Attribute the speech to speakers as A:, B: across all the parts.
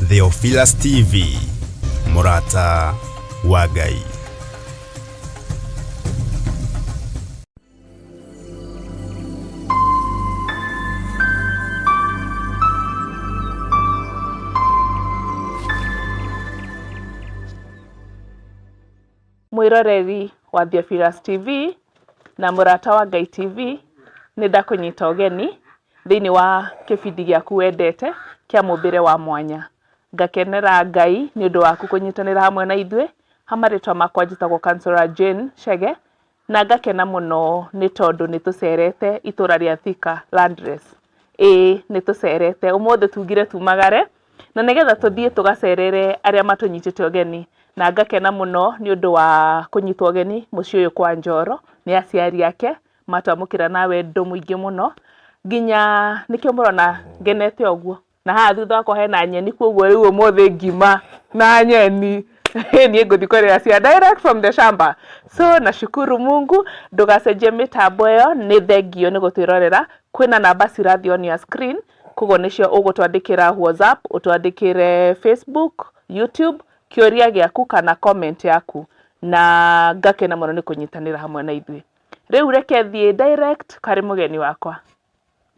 A: Theophilus TV, mũrata wa Ngai.
B: Mwĩroreri wa Theophilus TV na mũrata wa Ngai TV, nĩ ndakũnyita ũgeni thĩinĩ wa kĩbindi gĩaku wendete kĩa mũmbĩre wa mwanya. Ngakenera Ngai nĩ ũndũ waku kũnyitanĩra hamwe na ithuĩ. Ha marĩtwa makwa njĩtagwo Councillor Jane Chege, na ngakena mũno nĩ tondũ nĩ tũcerete itũra rĩa Thika Landress. Ĩĩ nĩ tũcerete, ũmũthĩ tugire tumagare na nĩgetha tũthiĩ tũgacerere arĩa matũnyitĩte ũgeni. Na ngakena mũno nĩ ũndũ wa kũnyitwo ũgeni mũciĩ ũyũ kwa Njoro nĩ aciari ake, matwamũkĩra na wendo mũingĩ mũno, nginya nĩkĩo mũrona ngenete ũguo. Na haha thutha wakwa hena nyeni koguo rĩu ũmũthĩ ngima na nyeni niĩ ngũthiĩ kũrĩa cia direct from the shamba. So nashukuru Mungu, ndũgacenjie mĩtambo ĩyo, nĩ thengio nĩ gũtwĩrorera. Kwĩna namba cirathiĩ on your screen, koguo nĩcio ũgũtwandĩkĩra WhatsApp, ũtwandĩkĩre Facebook, YouTube, kĩũria gĩaku kana comment yaku, na ngakena mũno nĩ kũnyitanĩra hamwe na ithuĩ. Rĩu reke thiĩ direct karĩ mũgeni wakwa.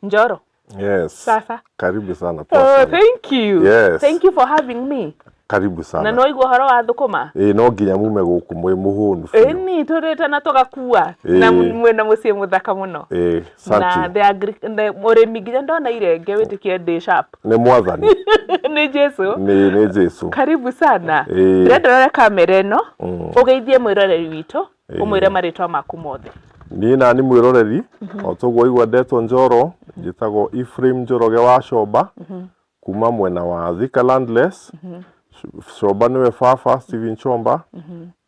B: Njoro.
C: Yes.
B: Sasa.
C: Karibu sana. Poa
B: Oh,
C: sana.
B: thank you.
C: Yes.
B: Thank you for having me.
C: Karibu
B: Na
C: sana.
B: nĩ waigua ũhoro wa thũkũma?
C: Ĩĩ no nginya mume gũkũ mwĩ mũhũnu biũ.
B: Ĩni tũrĩte na tũgakua na
C: Ĩĩ.
B: mwĩna mũciĩ mũthaka mũno.
C: Ĩĩ,
B: Na
C: santi.
B: the agri the ũrĩmi nginya ndona irenge wĩtĩkie ndĩ sharp.
C: Nĩ mwathani.
B: Nĩ Jesu.
C: Nĩ Jesu.
B: Karibu sana.
C: Ĩĩ.
B: Ndĩrenda ũrore kamera ĩno ũgeithie mwĩroreri witũ
C: Ĩĩ.
B: ũmwĩre marĩtwa maku mothe.
C: Niĩ nani mwĩroreri, o toguo waigua ndetwo Njoro, njĩtagwo Ephraim Njoroge wa Comba, kuma mwena wa Thika Landless. Comba nĩwe baba, Stephen Chomba,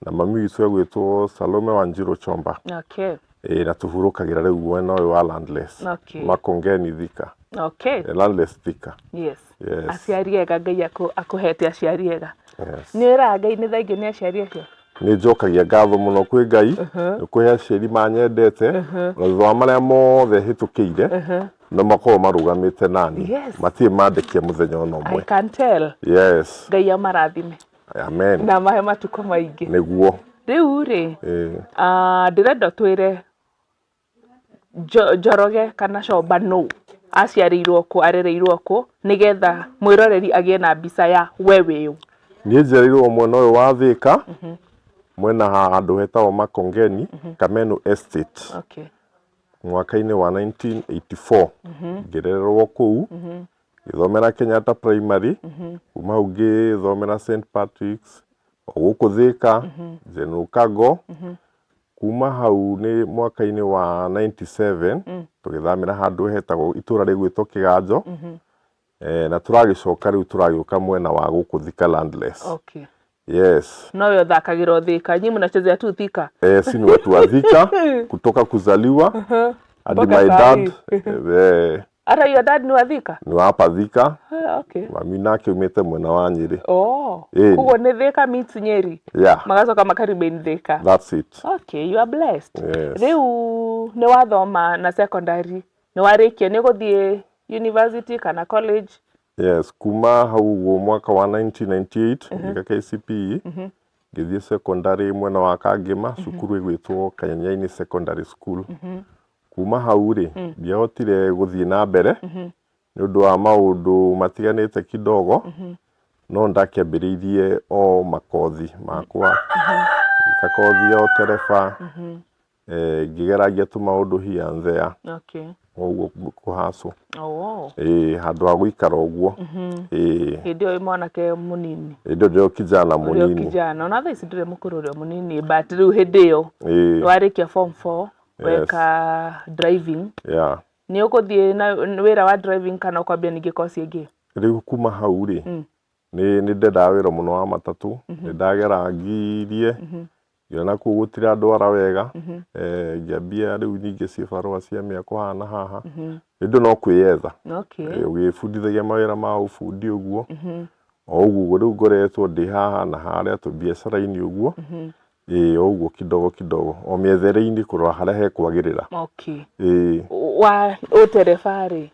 C: na mami witũ egwĩtwo Salome Wanjiru Chomba.
B: Okay.
C: Ĩĩ, na tũhurũkagĩra rĩu mwena ũyũ wa Landless.
B: Okay.
C: Makongeni Thika.
B: Okay.
C: Landless Thika.
B: Yes.
C: Yes.
B: Aciari ega Ngai akũhete aciari ega.
C: Yes.
B: Nĩ wĩraga Ngai nĩ thengio nĩ aciari acio?
C: Nĩ njokagia ngatho mũno kwĩ Ngai nĩ kũhe aciari manyendete na thutha wa marĩa mothe hĩtũkĩire no makorwo marũgamĩte nani.
B: Yes.
C: Matirĩ mandekia mũthenya ona
B: I
C: ũmwe.
B: can tell.
C: Yes.
B: Ngai amarathime
C: Amen.
B: na amahe matukũ maingĩ.
C: Nĩguo.
B: Rĩu rĩ,
C: Ĩĩ.
B: ndĩrenda ũtwĩre Njoroge kana Comba nũ? Aciarĩirwo kũ? Arereirwo kũ? Nĩgetha mwĩroreri agĩe na mbica ya we wĩ ũ.
C: Niĩ njiarĩirwo mwena ũyũ wa Thĩka, mwena handũ hetagwo Makongeni, Kamenu Estate.
B: Okay.
C: Mwaka-inĩ wa 1984 ngĩrererwo kũu, ngĩthomera Kenyatta Primary, kuma hau ngĩthomera St Patrick's, o gũkũ Thĩka, General Cargo. Kuma hau nĩ mwaka-inĩ wa 97 tũgĩthamĩra handũ hetagwo itũra rĩgwĩtwo Kĩganjo. Na tũragĩcoka rĩu tũragĩũka mwena wa gũkũ Thika Landless.
B: Okay.
C: Yes.
B: No we ũthakagĩra o Thika. Nyinyi mnachezea tu Thika.
C: Si ni watu wa Thika kutoka kuzaliwa hadi
B: Mpaka
C: my
B: saa
C: dad
B: hii. Hata your dad ni wa Thika?
C: ni wa hapa Thika.
B: Ah, okay.
C: Mami nake umĩte mwena wa Nyĩrĩ.
B: Oh.
C: Ĩni.
B: Koguo nĩ Thika meets Nyeri.
C: Yeah.
B: Magacoka maka remain Thika.
C: That's it.
B: Okay, you are blessed.
C: Yes.
B: Rĩu nĩ wathoma na secondary, nĩ warĩkia, nĩ ũgũthiĩ university kana college?
C: Yes, kuma hau ũguo mwaka wa 1998 ngĩka KCPE, ngĩthiĩ secondary mwena wa Kangema, cukuru ĩgwĩtwo Kanyanyainĩ Secondary School. Kuma hau rĩ, ndiahotire gũthiĩ na mbere nĩ ũndũ wa maũndũ matiganĩte kidogo, no ndakĩambĩrĩirie o makothi makwa, ngĩka kothi ya ũtereba, ngĩgeragia tũmaũndũ here and there.
B: Okay.
C: Ũguo kũhacwo.
B: Oh.
C: Ĩĩ, handũ ha gũikara ũguo. Ĩĩ.
B: Hĩndĩ ĩyo wĩ mwanake mũnini.
C: Hĩndĩ ĩyo ndĩ o kijana
B: Ũrĩ o
C: mũnini.
B: kijana. Ona thaa ici ndũrĩ mũkũrũ, ũrĩ o mũnini, but rĩu hĩndĩ ĩyo
C: Ĩĩ.
B: warĩkia form 4
C: Yes.
B: weka driving.
C: Yeah.
B: Nĩ ũgũthiĩ na wĩra wa driving kana ũkwambia ningĩ course ĩngĩ?
C: Rĩu kuma hau rĩ, nĩ ndendaga wĩra mũno wa matatũ, nĩ ndagerangirie. Ngĩona kũu gũtirandwara wega, ngĩambia rĩu ningĩ cibarũa cia mĩako haha na haha. Ĩndĩ no kwĩyetha. Ũgĩbundithagia mawĩra ma ũbundi ũguo, o ũguo ũguo rĩu ngoretwo ndĩ haha na harĩa tũbiacara-inĩ ũguo, ĩĩ o ũguo kidogo kidogo, o mĩethere-inĩ kũrora harĩa hekwagĩrĩra. Ĩĩ.
B: Wa ũtereba rĩ,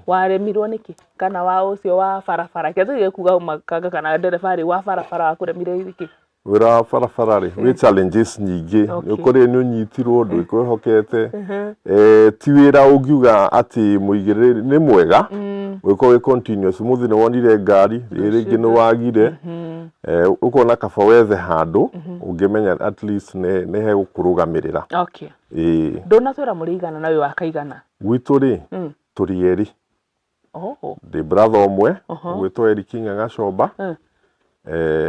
B: waremirwo nĩkĩ? Kana wa ũcio wa barabara, kĩrĩa tũtige kuga makanga kana ndereba rĩ, wa barabara wakũremire nĩkĩ?
C: Wĩra wa barabara rĩ, wĩ challenges nyingĩ. Nĩ ũkorire nĩ ũnyitirwo, ndũkwĩhokete. Ti wĩra ũngiuga atĩ mũigĩrĩri, nĩ mwega, ũngĩkorwo wĩ continuous. Ũmũthĩ nĩ wonire ngari, rĩrĩ rĩngĩ nĩ wagire. Ũkona kaba wethe handũ, ũngĩmenya at least nĩ hegũkũrũgamĩrĩra. Ĩĩ.
B: Ndũnatwĩra mũrĩ aigana na wĩ wa kaigana?
C: Gwitũ rĩ, tũrĩ erĩ. Ndĩ brother ũmwe ũgwĩtwo Eric Ng'ang'a Comba,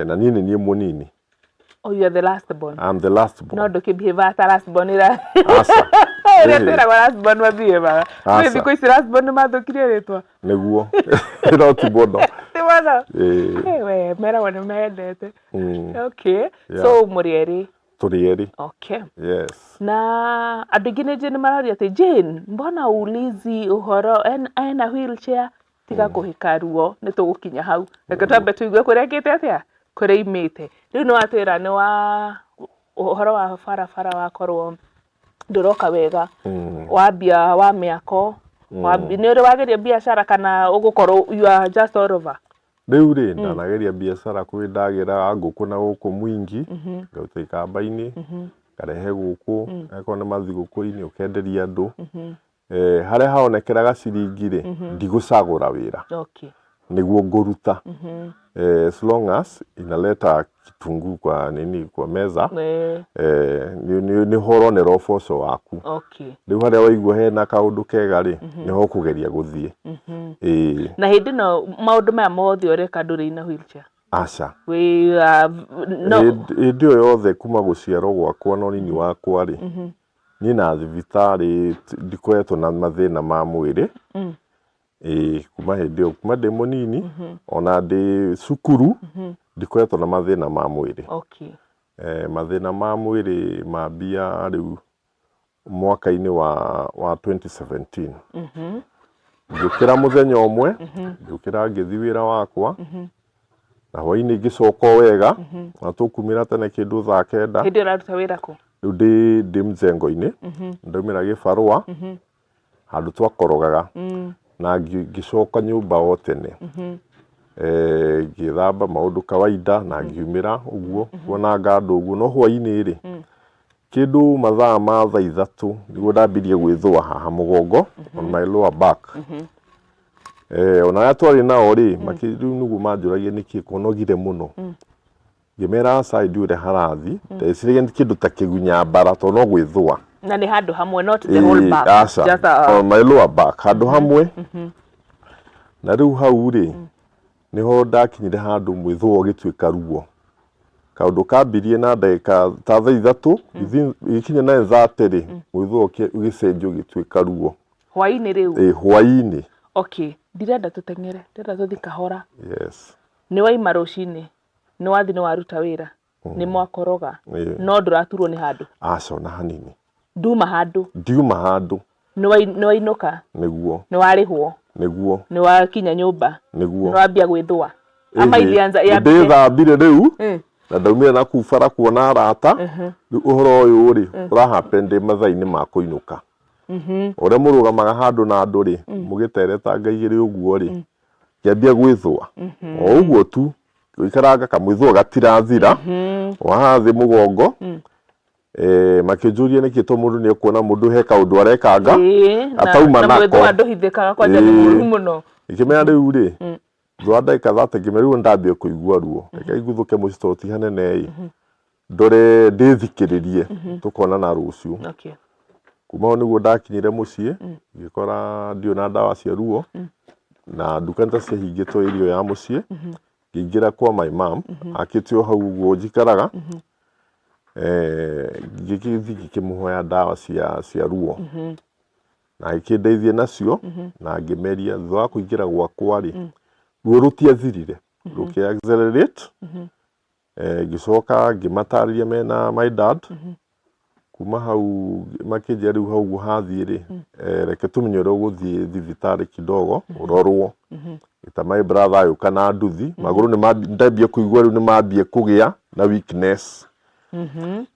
C: na niĩ nĩ niĩ mũnini.
B: Oh, you are the last born.
C: I'm the last born.
B: No ndũkĩbehave ta last born ira.
C: Aca.
B: Ũrĩa twĩragwo last born mabihevaga.
C: Aca.
B: Thikũ ici last born nĩmathũkirie rĩtwa.
C: Nĩguo. No ti mũno.
B: Ti mũno. We, meragwo nĩ mendete. Okay. So mũrĩ erĩ.
C: Tũrĩ erĩ.
B: Okay.
C: Yes.
B: Na andũ aingĩ nĩ njũĩ nĩ maroria atĩ Jane, mbona ulizi ũhoro ena wheelchair? Tiga kũhĩka ruo, nĩ tũgũkinya hau. Reke twambe tũigue kũrĩa ĩkĩte atĩa, kũrĩa imĩte. Rĩu nĩ watwĩra nĩ wa ũhoro wa barabara wakorwo ndũroka wega, wambia wa mĩako, nĩ ũrĩ wageria biacara kana ũgũkorwo you are just all over?
C: Rĩu rĩ, ndanageria biacara kwĩ ndagĩraga ngũkũ na gũkũ mwingi, ngaruta ikamba-inĩ, ngarehe gũkũ, angĩkorwo nĩ mathigũkũ-inĩ ũkenderia andũ. Harĩa haonekeraga ciringi rĩ, ndigũcagũra wĩra. Nĩguo ngũruta. As long as inaleta kitunguu kwa nini kwa meza, nĩho ũronera ũboco waku. Rĩu harĩa waigua hena kaũndũ kega rĩ, nĩho ũkũgeria gũthiĩ. Ĩĩ.
B: Na hĩndĩ ĩno maũndũ maya mothe ũreka ndũrĩ na wheelchair?
C: Aca.
B: Wĩ, no.
C: Hĩndĩ ĩyo yothe kuma gũciarwo gwakwa na ũnini wakwa rĩ, niĩ na thibitarĩ ndikoretwo na mathĩna ma mwĩrĩ. Ĩĩ kuma hĩndĩ ĩyo, kuma ndĩ mũnini, ona ndĩ cukuru, ndikoretwo na mathĩna ma mwĩrĩ. Mathĩna ma mwĩrĩ mambia rĩu mwaka-inĩ wa 2017. Ngĩũkĩra mũthenya ũmwe, ngĩũkĩra ngĩthiĩ wĩra wakwa, na hwainĩ ngĩcoka o wega, na tũkumĩra tene kĩndũ thaa kenda.
B: Hĩndĩ ĩyo ũraruta wĩra kũ?
C: Rĩu ndĩ mjengo-inĩ, ndaumĩra gĩbarũa, handũ twakorogaga, na ngĩcoka nyũmba o tene. Ngĩthamba maũndũ kawaida na ngiumĩra ũguo, kuonanga andũ ũguo, no hwainĩ rĩ, kĩndũ mathaa ma thaa ithatũ nĩguo ndambirie gwĩthũa haha mũgongo, on my lower back. Ona arĩa twarĩ nao rĩ, rĩu nĩguo manjũragia nĩkĩ kũnogire mũno. Ngĩmera aca ndiũĩ ũrĩa harathiĩ, ndeciragia nĩ kĩndũ ta kĩgunyambara tondũ no gwĩthũa.
B: Na nĩ handũ hamwe, not the whole back.
C: Aca,
B: Just a
C: on my lower back, handũ hamwe. Na rĩu hau rĩ, nĩho ndakinyire handũ mwĩthũa ũgĩtuĩka ruo. Kaũndũ kambirie na ndagĩka ta thaa ithatũ, ĩgĩkinya 9:30 rĩ, mwĩthũa ũgĩcenjia ũgĩtuĩka ruo.
B: Hwainĩ rĩu?
C: Ĩĩ, hwainĩ.
B: Okay, ndirenda tũteng'ere, ndĩrenda tũthiĩ kahora.
C: Yes.
B: Nĩ waima rũcinĩ, nĩ wathiĩ nĩ waruta wĩra, nĩ mwakoroga, no ndũraturwo nĩ handũ?
C: Aca ona hanini.
B: Nduma handũ?
C: Ndiuma handũ.
B: Nĩ wainũka?
C: Nĩguo.
B: Nĩ warĩhwo?
C: Nĩguo.
B: Nĩ wakinya nyũmba?
C: Nĩguo.
B: Nĩ wambia gwĩthũa? Ama ilianza
C: yambire? Ndĩthambire rĩu, na ndaumire na kũu bara kuona arata, rĩu ũhoro ũyũ rĩ, ũra happen ndĩ mathaa-inĩ ma kũinũka. Ũrĩa mũrũgamaga handũ na andũ rĩ, mũgĩteretanga igĩrĩ ũguo rĩ, ngĩambia gwĩthũa. O ũguo tu, ngĩikaranga kamwĩthũa gatirathira, o haha thĩ mũgongo, makĩnjũria nĩkĩ to mũndũ nĩ ekuona mũndũ he kaũndũ arekanga, atauma
B: nako. Na mwĩthũa ndũhithĩkaga kwanja nĩ mũru mũno.
C: Ngĩmera rĩu rĩ, thutha wa ndagĩka thate ngĩmera rĩu ndambia kũigua ruo, reke nguthũke mũciĩ tondũ ti hanene ĩ, ndore ndĩthikĩrĩrie, tũkonana rũciũ. Kuma hau nĩguo ndakinyire mũciĩ, ngĩkora ndirĩ na ndawa cia ruo, na nduka nĩ ta ciahingĩtwo area ya mũciĩ, ngĩingĩra kwa my mom, akĩte o hau ũguo njikaraga, ngĩgĩthiĩ ngĩkĩmũhoya ndawa cia ruo. Na agĩkĩndeithia nacio, na ngĩmeria. Thutha wa kũingĩra gwakwa rĩ, ruo rũtiathirire, rũkĩ accelerate. Ngĩcoka ngĩmatarĩria mena my dad. Kuma hau makĩnjĩra rĩu hau ũguo hathiĩ rĩ, reke tũmenye ũrĩa ũgũthiĩ thibitarĩ kidogo ũrorwo. Ngĩta my brother agĩũka na nduthi, magũrũ nĩ ndambia kũigua rĩu nĩ mambia kũgĩa na weakness.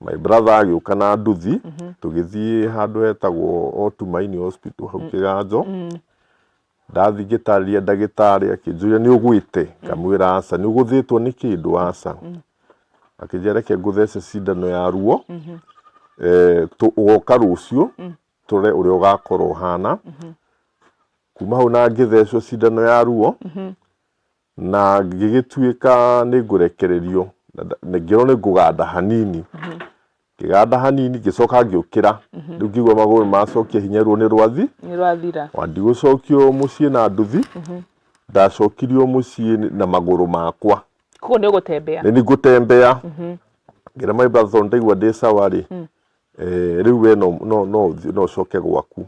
C: My brother agĩũka na nduthi, tũgĩthiĩ handũ hetagwo o Tumaini Hospital hau Kĩganjo. Ndathiĩ ngĩtarĩria ndagĩtarĩ akĩnjũria nĩ ũgwĩte, ngamwĩra aca, nĩ ũgũthĩtwo nĩ kĩndũ aca. Akĩnjĩra reke ngũthece cindano ya ruo, ũgoka rũciũ tũrore ũrĩa ũgakorwo ũhana. Kuma hau na ngĩthecwo cindano ya ruo, na ngĩgĩtuĩka nĩ ngũrekererio, ngĩrwo nĩ ngũganda hanini. Ngĩganda hanini ngĩcoka ngĩũkĩra, rĩu ngĩigua magũrũ nĩ macokia hinya ruo nĩ rwathi.
B: Nĩ rwathira.
C: Ona ndigũcokio mũciĩ na nduthi, ndacokirio mũciĩ na magũrũ makwa.
B: Koguo nĩ ũgũtembea?
C: Nĩ ngũtembea. Ngĩra my brother tondũ ndaigua ndĩ sawa rĩ, rĩu we no ũcoke gwaku.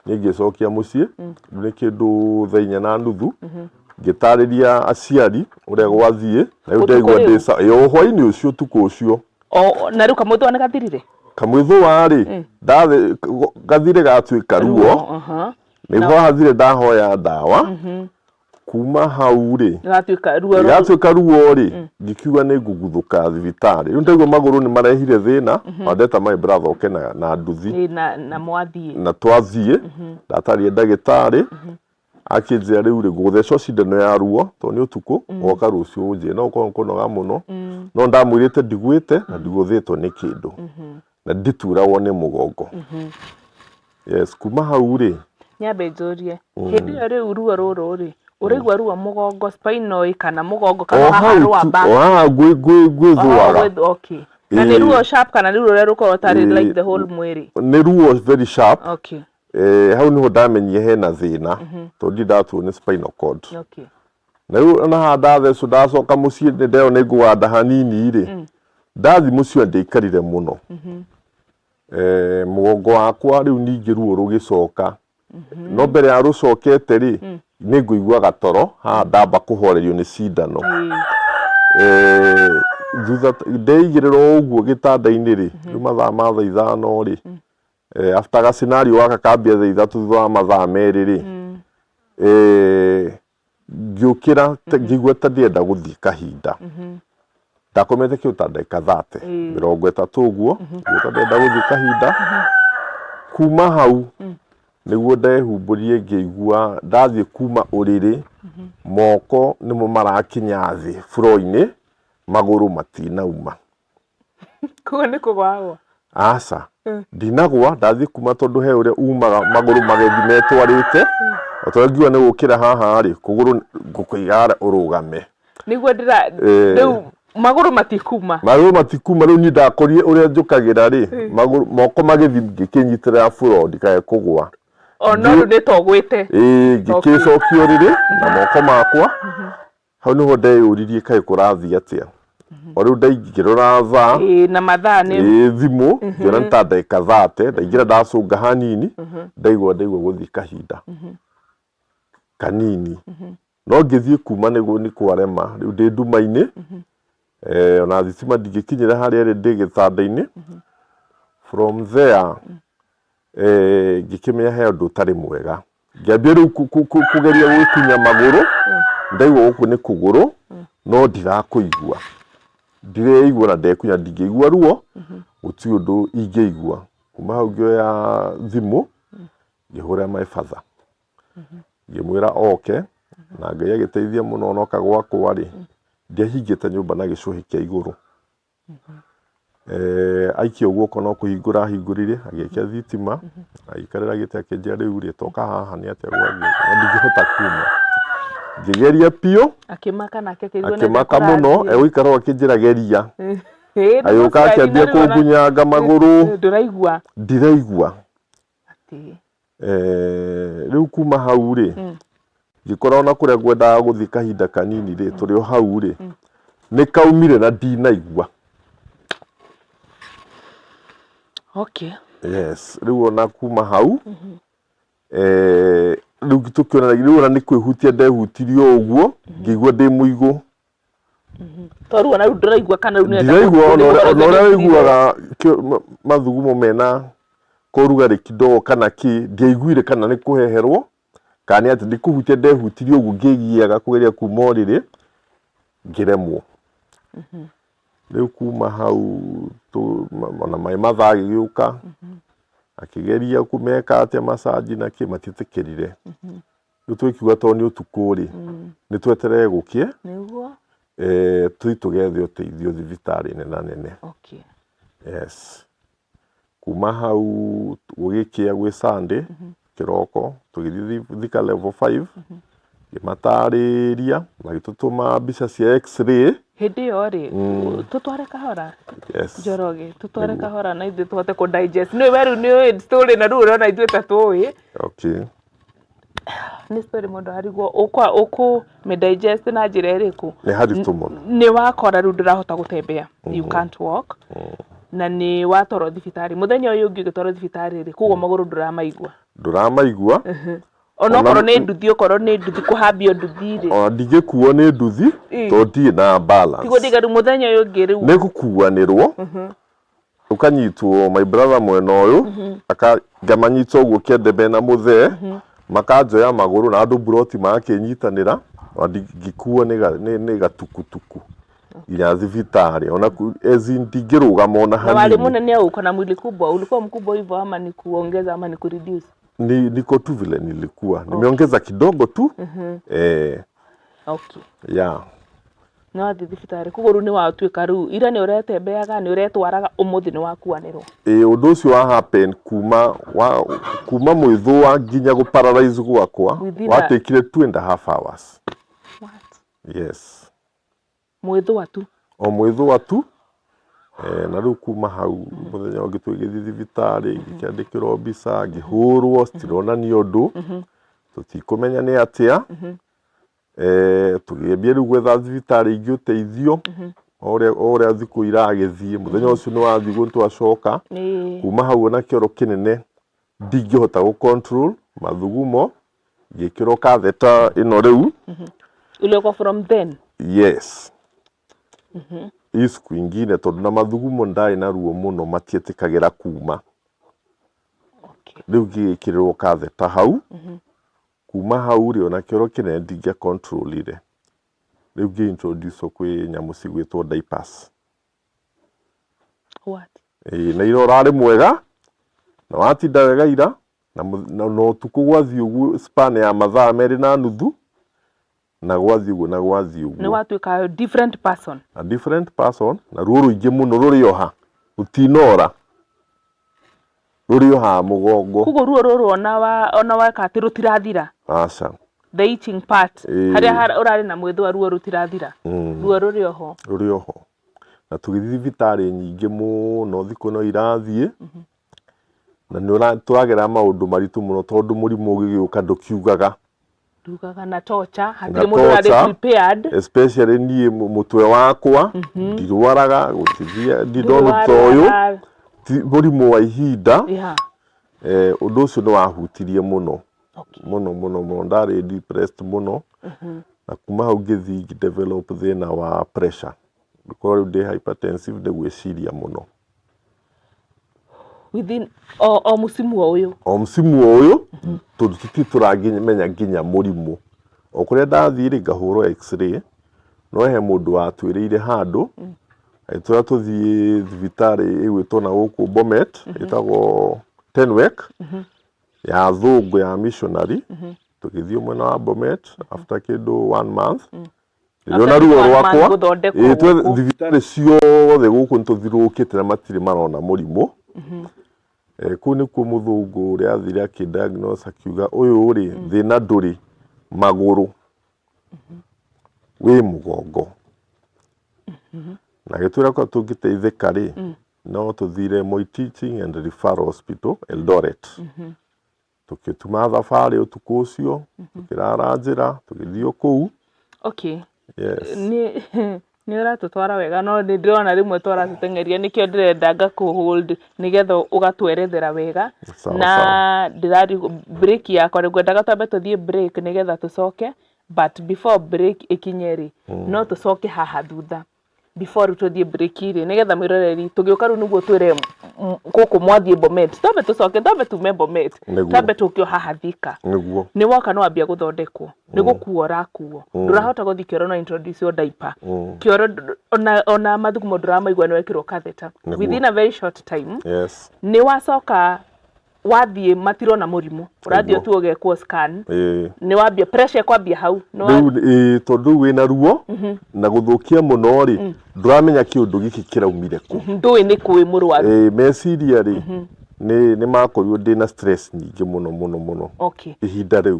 C: Niĩ ngĩcokia mũciĩ, rĩu nĩ kĩndũ thaa inya na nuthu, ngĩtarĩria aciari ũrĩa gwathiĩ, na rĩu
B: Ũtukũ
C: ndaigua ndĩ
B: rĩu?
C: sawa. Ĩĩ, o hwaĩ-inĩ ũcio, ũtukũ ũcio.
B: O, na rĩu kamwĩthũa nĩ gathirire?
C: Kamwĩthũa rĩ, gathire gatuĩka ruo. Nĩguo hathire ndahoya ndawa. Kuma hau rĩ,
B: Gatuĩka ruo rũu.
C: Gatuĩka ruo rĩ, ngĩkiuga nĩ ngũguthũka thibitarĩ. Rĩu ndaigua magũrũ nĩ marehire thĩna, na ndeta my brother oke na nduthi.
B: Ĩĩ, na mwathiĩ.
C: Na twathiĩ, ndatarĩria ndagĩtarĩ, akĩnjĩra rĩu rĩ, ngũgũthecwo cindano ya ruo, tondũ nĩ ũtukũ, ũgoka rũciũ ũnjĩre. No ũkorwo nĩ kũnoga mũno, no ndamwĩrĩte ndigwĩte na ndigũthĩtwo nĩ kĩndũ. Na ndituragwo nĩ mũgongo. Yes, kuma hau rĩ.
B: Nyambe njũrie, hĩndĩ ĩyo rĩu ruo rũrũ rĩ, ũraigua ruo mũgongo spinal kana mũgongo kana
C: O
B: haha
C: hau tu,
B: rwamba?
C: o haha ngwĩthũaga.
B: Okay. Na nĩ ruo sharp kana nĩ ruo rũrĩa rũkoragwo tarĩ like the whole mwĩrĩ?
C: Nĩ ruo very sharp.
B: Okay.
C: Hau nĩho ndamenyire hena thĩna, tondũ ndirĩ ndatuo nĩ spinal cord.
B: Okay.
C: Na rĩu ona haha ndathecwo ndacoka mũciĩ nĩ nderwo nĩ ngũganda hanini rĩ, ndathi mũciĩ ndiaikarire mũno. Mũgongo wakwa rĩu ningĩ ruo rũgĩcoka. No mbere ya rũcokete rĩ, nĩ ngũigua gatoro haha ndamba kũhorerio nĩ cindano. Thutha ndeigĩrĩra o ũguo gĩtanda-inĩ rĩ, rĩu mathaa ma thaa ithano rĩ, after ga scenario gaka kambia thaa ithatũ thutha wa mathaa merĩ rĩ, ngĩũkĩra ngĩigua ta ndĩrenda gũthiĩ kahinda. Ndakomete kĩndũ ta ndagĩka thate, 30 ũguo, ngĩigua ta ndĩrenda gũthiĩ kahinda. Kuma hau nĩguo ndehumbũrire ngĩigua ndathiĩ kuma ũrĩrĩ, moko nĩmo marakinya thĩ floor-inĩ, magũrũ matinauma.
B: Koguo nĩ kũgwa wagwa?
C: Aca, ndinagwa, ndathiĩ kuma tondũ he ũrĩa umaga magũrũ magethi metwarĩte, o ta ũrĩa ngiuga nĩ gũkĩra haha rĩ, kũgũrũ ngũkũiga harĩa ũrũgame.
B: Nĩguo ndĩra, rĩu magũrũ matikuma.
C: Magũrũ matikuma, rĩu niĩ ndakorire ũrĩa njũkagĩra rĩ, magũrũ, moko magĩthiĩ ngĩkĩnyitĩrĩra floor ndikae kũgwa.
B: O no rĩu nĩ ta ũgwĩte.
C: Ĩĩ, ngĩkĩcokia ũrĩrĩ na moko makwa. Hau niho ndeyũririe kaĩ kũrathiĩ atĩa. O rĩu ndaingĩrora thaa,
B: Ĩĩ, na mathaa nĩ
C: ĩĩ thimũ, ngĩona nĩ ta ndagĩka thate, ndaingĩra ndacũnga hanini, ndaigua ndaigua gũthiĩ kahinda kanini. No ngĩthiĩ kuma nĩguo nĩ kwarema, rĩu ndĩ nduma-inĩ, ona thitima ndingĩkinyĩra harĩa ĩrĩ ndĩ gĩtanda-inĩ. From there, ngĩkĩmenya he ũndũ ũtarĩ mwega. Ngĩambia rĩu kũgeria gwĩkinya magũrũ, ndaigua gũkũ nĩ kũgũrũ, no ndirakũigua. Ndireigua na ndekunya, ndingĩigua ruo, gũtirĩ ũndũ ingĩigua. Kuma hau ngĩoya thimũ, ngĩhũrĩra my father. Ngĩmwĩra oke, na Ngai agĩteithia mũno ona oka gwakwa rĩ, ndiahingĩte nyũmba na gĩcũhĩ kĩa igũrũ. Aikia guoko no kũhingũra ahingũrire, agĩakia thitima, agĩikarĩra gĩtĩ akĩnjĩra rĩu rĩ, toka haha nĩ atĩa gwathiĩ, na ndingĩhota kuma. Ngĩgeria biũ,
B: Akĩmaka nake akĩigua nĩ
C: akĩmaka
B: atĩa
C: mũno,
B: kũrathiĩ.
C: egũikara o akĩnjĩra geria.
B: Ĩĩ, nĩ
C: Agĩũka
B: mũciari na
C: akĩambia
B: rĩu ona-
C: kũngunyanga magũrũ,
B: Ndũraigua.
C: ndiraigua.
B: Atĩ.
C: Rĩu kuma hau rĩ, ngĩkora ona kũrĩa ngwendaga gũthiĩ kahinda kanini rĩ, tũrĩ o hau rĩ, nĩ kaumire na ndinaigua.
B: Okay.
C: Yes, rĩu ona kuma hau, rĩu tũkĩona rĩu ona nĩ kwĩhutia ndehutirie o ũguo, ngĩigua ndĩ mũigũ.
B: To rĩu ona rĩu ndũraigua kana rĩu nĩũrenda
C: Ndiraigua ona
B: kũrĩ
C: ũrĩa ona ũrĩa
B: ũhoro
C: ũiguaga mathugumo mena korugarĩ kidogo kana kĩ, ndiaiguire kana nĩ kũheherwo kana nĩ atĩ ndikũhutia ndehutirie ũguo ngĩgiaga kũgeria kuma ũrĩrĩ ngĩremwo. Rĩu kuma hau ona maĩ mathaa agĩgĩũka akĩgeria kũmeka atĩa massage na kĩ matiĩtĩkĩrire. Rĩu tũgĩkiuga tondũ nĩ ũtukũ rĩ, nĩ tweterere gũkĩe
B: Nĩguo.
C: Tũthiĩ tũgethe ũteithio thibitarĩ nena nene.
B: Okay.
C: Yes. Kuma hau gũgĩkĩa gwĩ Sunday kĩroko tũgĩthiĩ Thika level 5 ngĩmatarĩria magĩtũtũma mbica cia x-ray.
B: Hĩndĩ ĩyo rĩ, tũtware kahora.
C: Yes.
B: Njoroge, tũtware kahora na ithuĩ tũhote kũ digest. Nĩ we rĩu nĩ ũĩ story na rĩu ũrona ithuĩ ta tũĩ.
C: Okay.
B: Nĩ story mũndũ arigwo ũkũ mĩ digest na njĩra ĩrĩkũ.
C: Nĩ haritũ mũno.
B: Nĩ wakora rĩu ndũrahota gũtembea. You can't walk. Na nĩ watwarwo thibitarĩ. Mũthenya ũyũ ũngĩ ũgĩtwarwo thibitarĩ rĩ, koguo magũrũ ndũramaigua.
C: Ndũramaigua.
B: Onokorwo nĩ nduthi, okorwo nĩ nduthi kũhambio nduthi rĩ.
C: Ona ndingĩkuo nĩ nduthi tondũ ndirĩ na balance.
B: Tiguo ndiga rĩu mũthenya ũyũ ũngĩ rĩu.
C: Nĩ gũkuanĩrwo ũkanyitwo my brother mwena ũyũ ngamanyita ũguo kĩande mena mũthee makanjoya magũrũ na andũ mburoti magakĩnyitanĩra ona ndingĩkuo nĩ gatukutuku nginya thibitarĩ ona as in ndingĩrũgama ona
B: Na warĩ
C: hanini.
B: mũnene uko na mwili kubwa, ulikuwa mkubwa hivyo ama ni kuongeza ama ni kureduce?
C: Ni, niko tu vile nilikuwa nimeongeza kidogo tu.
B: Okay.
C: Yeah.
B: Nĩ wathiĩ thibitarĩ koguo rĩu nĩ watuĩka rĩu ira nĩ ũretembeaga nĩ ũretwaraga ũmũthĩ nĩ wakuanĩrwo.
C: Ĩ ũndũ ũcio wa happen kuma mwĩthũa nginya gũ paralyze gwakwa watekire 2.5 hours.
B: What?
C: Yes.
B: Mwĩthũa tu?
C: O mwĩthũa tu. Na rĩu kuma hau mũthenya ũngĩ tũgĩthiĩ thibitarĩ ngĩkĩandĩkĩrwo mbica ngĩhũrwo citironania ũndũ tũtikũmenya nĩ atĩa. Tũgĩambia rĩu gwetha thibitarĩ ingĩ ũteithio o ũrĩa thikũ iragĩthiĩ. Mũthenya ũcio nĩ wathiĩ ũguo nĩtwacoka kuma hau ona kĩoro kĩnene ndingĩhota gũ control mathugumo ngĩkĩrwo katheta ĩno rĩu.
B: Ulioka from then?
C: Yes. Hii siku ingine tondũ na mathugumo ndarĩ na ruo mũno matiĩtĩkagĩra kuma. Rĩu ngĩgĩkĩrĩrwo katheta hau. Kuma hau rĩ ona kĩoro kĩnene ndingĩa controlire. Rĩu ngĩ introduce kwĩ nyamũ cigwĩtwo diapers.
B: What?
C: Ĩĩ na ira ũrarĩ mwega na watinda wega ira na ũtukũ gwathiĩ ũguo span ya mathaa merĩ na nuthu na gwathiĩ ũguo na gwathiĩ
B: Nĩ
C: ũguo.
B: watuĩka different person.
C: A different person na ruo rũingĩ mũno rũrĩ o ha rũtinora rũrĩ o haha mũgongo.
B: Koguo ruo rũrũ ona weka atĩ rũtirathira.
C: Aca.
B: The itching part. Harĩa ũrarĩ na mwĩthũa ruo rũtirathira. Ruo rũrĩ oho.
C: Rũrĩ oho. Na tũgĩthiĩ thibitarĩ nyingĩ mũno thikũ no irathiĩ na nĩ tũragera maũndũ maritũ mũno tondũ mũrimũ ũgĩgĩũka ndũkiugaga.
B: Ndugaga na torture, hatirĩ mũndũ ũrarĩ prepared.
C: Especially niĩ mũtwe wakwa ndirwaraga gũtithia ndindona ta ũyũ mũrimũ wa ihinda. Ũndũ ũcio nĩ wahutirie mũno. Mũno mũno mũno ndarĩ depressed mũno na kuma hau ngĩthiĩ ngĩ develop thĩna wa pressure. Ngĩkorwo rĩu ndĩ hypertensive nĩ gwĩciria mũno.
B: Within o musimu o ũyũ.
C: O msimu o ũyũ tondũ tũtirĩ tũramenya nginya mũrimũ. O kũrĩa ndathiĩ rĩ ngahũrwo x-ray no he mũndũ watwĩrĩire handũ agĩtwĩra tũthiĩ thibitarĩ ĩgwĩtwo na gũkũ Bomet ĩtagwo Tenwek ya athũngũ ya missionary. Tũgĩthiĩ mwena wa Bomet after kĩndũ one month ngĩona ruo rwakwa thibitarĩ ciothe gũkũ nĩtũthiũrũrũkĩte na matirĩ marona mũrimũ. Kũu nĩkuo mũthũngũ ũrĩa athire akĩ diagnose akiuga ũyũ rĩ thĩna ndũrĩ magũrũ wĩ mũgongo. Na agĩtwĩra korwo tũngĩteithĩka rĩ no tũthire Moi Teaching and Referral Hospital Eldoret. Tũgĩtuma thabarĩ ũtukũ ũcio tũkĩrara njĩra tũgĩthiĩ o kũu.
B: Okay.
C: Yes.
B: Nĩ ũratũtwara wega no nĩ ndĩrona rĩmwe twaratũteng'eria nĩkĩo ndĩrenda ngakũ hold nĩgetha ũgatwerethera wega.
C: Sawa,
B: na
C: sawa.
B: Ndĩrarigwo break yakwa ngwendaga twambe tũthiĩ break nĩgetha tũcoke. But before break ĩkinye rĩ, no tũcoke haha thutha before rĩu tũthiĩ break rĩ, nĩgetha mwĩroreri tũgĩũka rĩu nĩguo twĩre gũkũ mwathiĩ Bomet, twambe tũcoke, twambe tume Bomet,
C: Nĩguo.
B: twambe tũke o haha Thika.
C: Nĩguo.
B: Nĩ woka nĩ wambia gũthondekwo, nĩ gũkuo ũrakuo, ndũrahota gũthiĩ kĩoro no introduce your diaper, kĩoro ona mathugumo ndũramaigua, nĩ wekĩrwo catheter.
C: Nĩguo.
B: Within a very short time nĩ wacoka wathiĩ matirona mũrimũ, ũrathiĩ
C: Nĩguo.
B: tu ũgekwo scan, nĩ wambia pressure ĩkwambia hau nĩ
C: Rĩu tondũ rĩu wĩna ruo na gũthũkia mũno rĩ, ndũramenya kĩũndũ gĩkĩ kĩraumire kũ.
B: Ndũĩ nĩ kũĩ mũrwaru.
C: Meciria rĩ, nĩ makorirwo ndĩna stress nyingĩ mũno mũno mũno ihinda rĩu.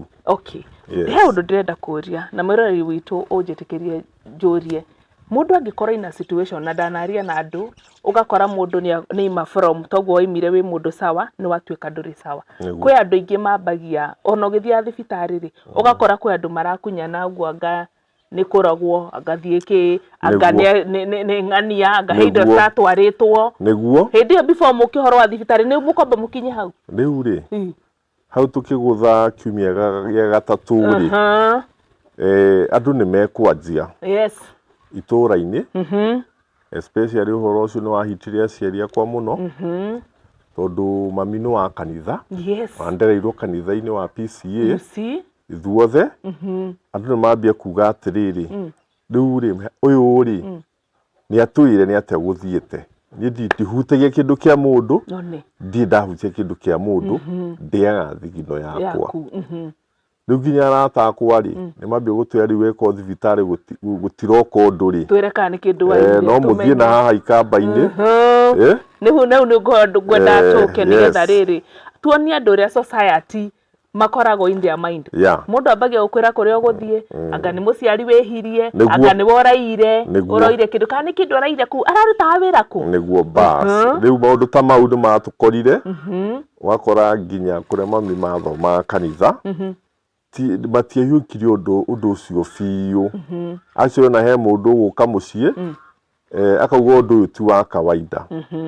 C: Yes.
B: He ũndũ ndĩrenda kũria na mwĩroreri witũ ũnjĩtĩkĩrie njũrie, mũndũ angĩkorwo ina situation na ndanaria na andũ, ũgakora mũndũ nĩ ima from toguo waimire wĩ mũndũ sawa, nĩ watuĩka ndũrĩ sawa. Kwĩ andũ aingĩ mambagia ona ũgĩthiaga thibitarĩ rĩ, ũgakora kwĩ andũ marakunyana ũguo, anga nĩ kũrogwo, anga thiĩ kĩ, anga nĩ ng'ania, anga he indo citatwarĩtwo. Hĩndĩ ĩyo before mũke ũhoro wa thibitarĩ nĩ mũkwamba mũkinye hau.
C: Rĩu rĩ, hau tũkĩgũtha kiumia gĩa gatatũ rĩ, andũ nĩ mekwanjia itũũra-inĩ, especially ũhoro ũcio nĩ wahitirie aciari akwa mũno, tondũ mami nĩ wa kanitha, wandereirwo kanitha-inĩ wa PCA.
B: You see?
C: Ithuothe andũ nĩ mambia kuga atĩrĩrĩ, rĩu rĩ, ũyũ rĩ, nĩ atwĩre nĩ atĩa gũthiĩte. Niĩ ndihutagia kĩndũ kĩa mũndũ.
B: None.
C: Ndirĩ ndahutia kĩndũ kĩa mũndũ, ndĩaga thigino yakwa.
B: Yaku.
C: Rĩu nginya arata akwa rĩ, nĩ mambia gũtwĩra rĩu weka thibitarĩ gũtiroka ũndũ rĩ,
B: Twĩre kana nĩ kĩndũ waigire,
C: no mũthiĩ na
B: tũmenye.
C: haha ikamba-inĩ.
B: Nĩhu nau nĩ ngwendaga tũke nĩgetha rĩrĩ tuonie andũ ũrĩa society makoragwo in their mind. Mũndũ ambagia gũkwĩra kũrĩa ũgũthiĩ, anga nĩ mũciari wĩhirie, anga nĩwe ũraire, ũroire kĩndũ, kana nĩ kĩndũ araire kũu, ararutaga wĩra kũ.
C: Nĩguo, bas, rĩu maũndũ ta mau nĩ matũkorire, ũgakora nginya kũrĩa mami mathomaga kanitha matiahiũkirie ũndũ ũcio biũ. Acio ona he mũndũ ũgũka mũciĩ, akauga ũndũ ũyũ ti wa kawaida.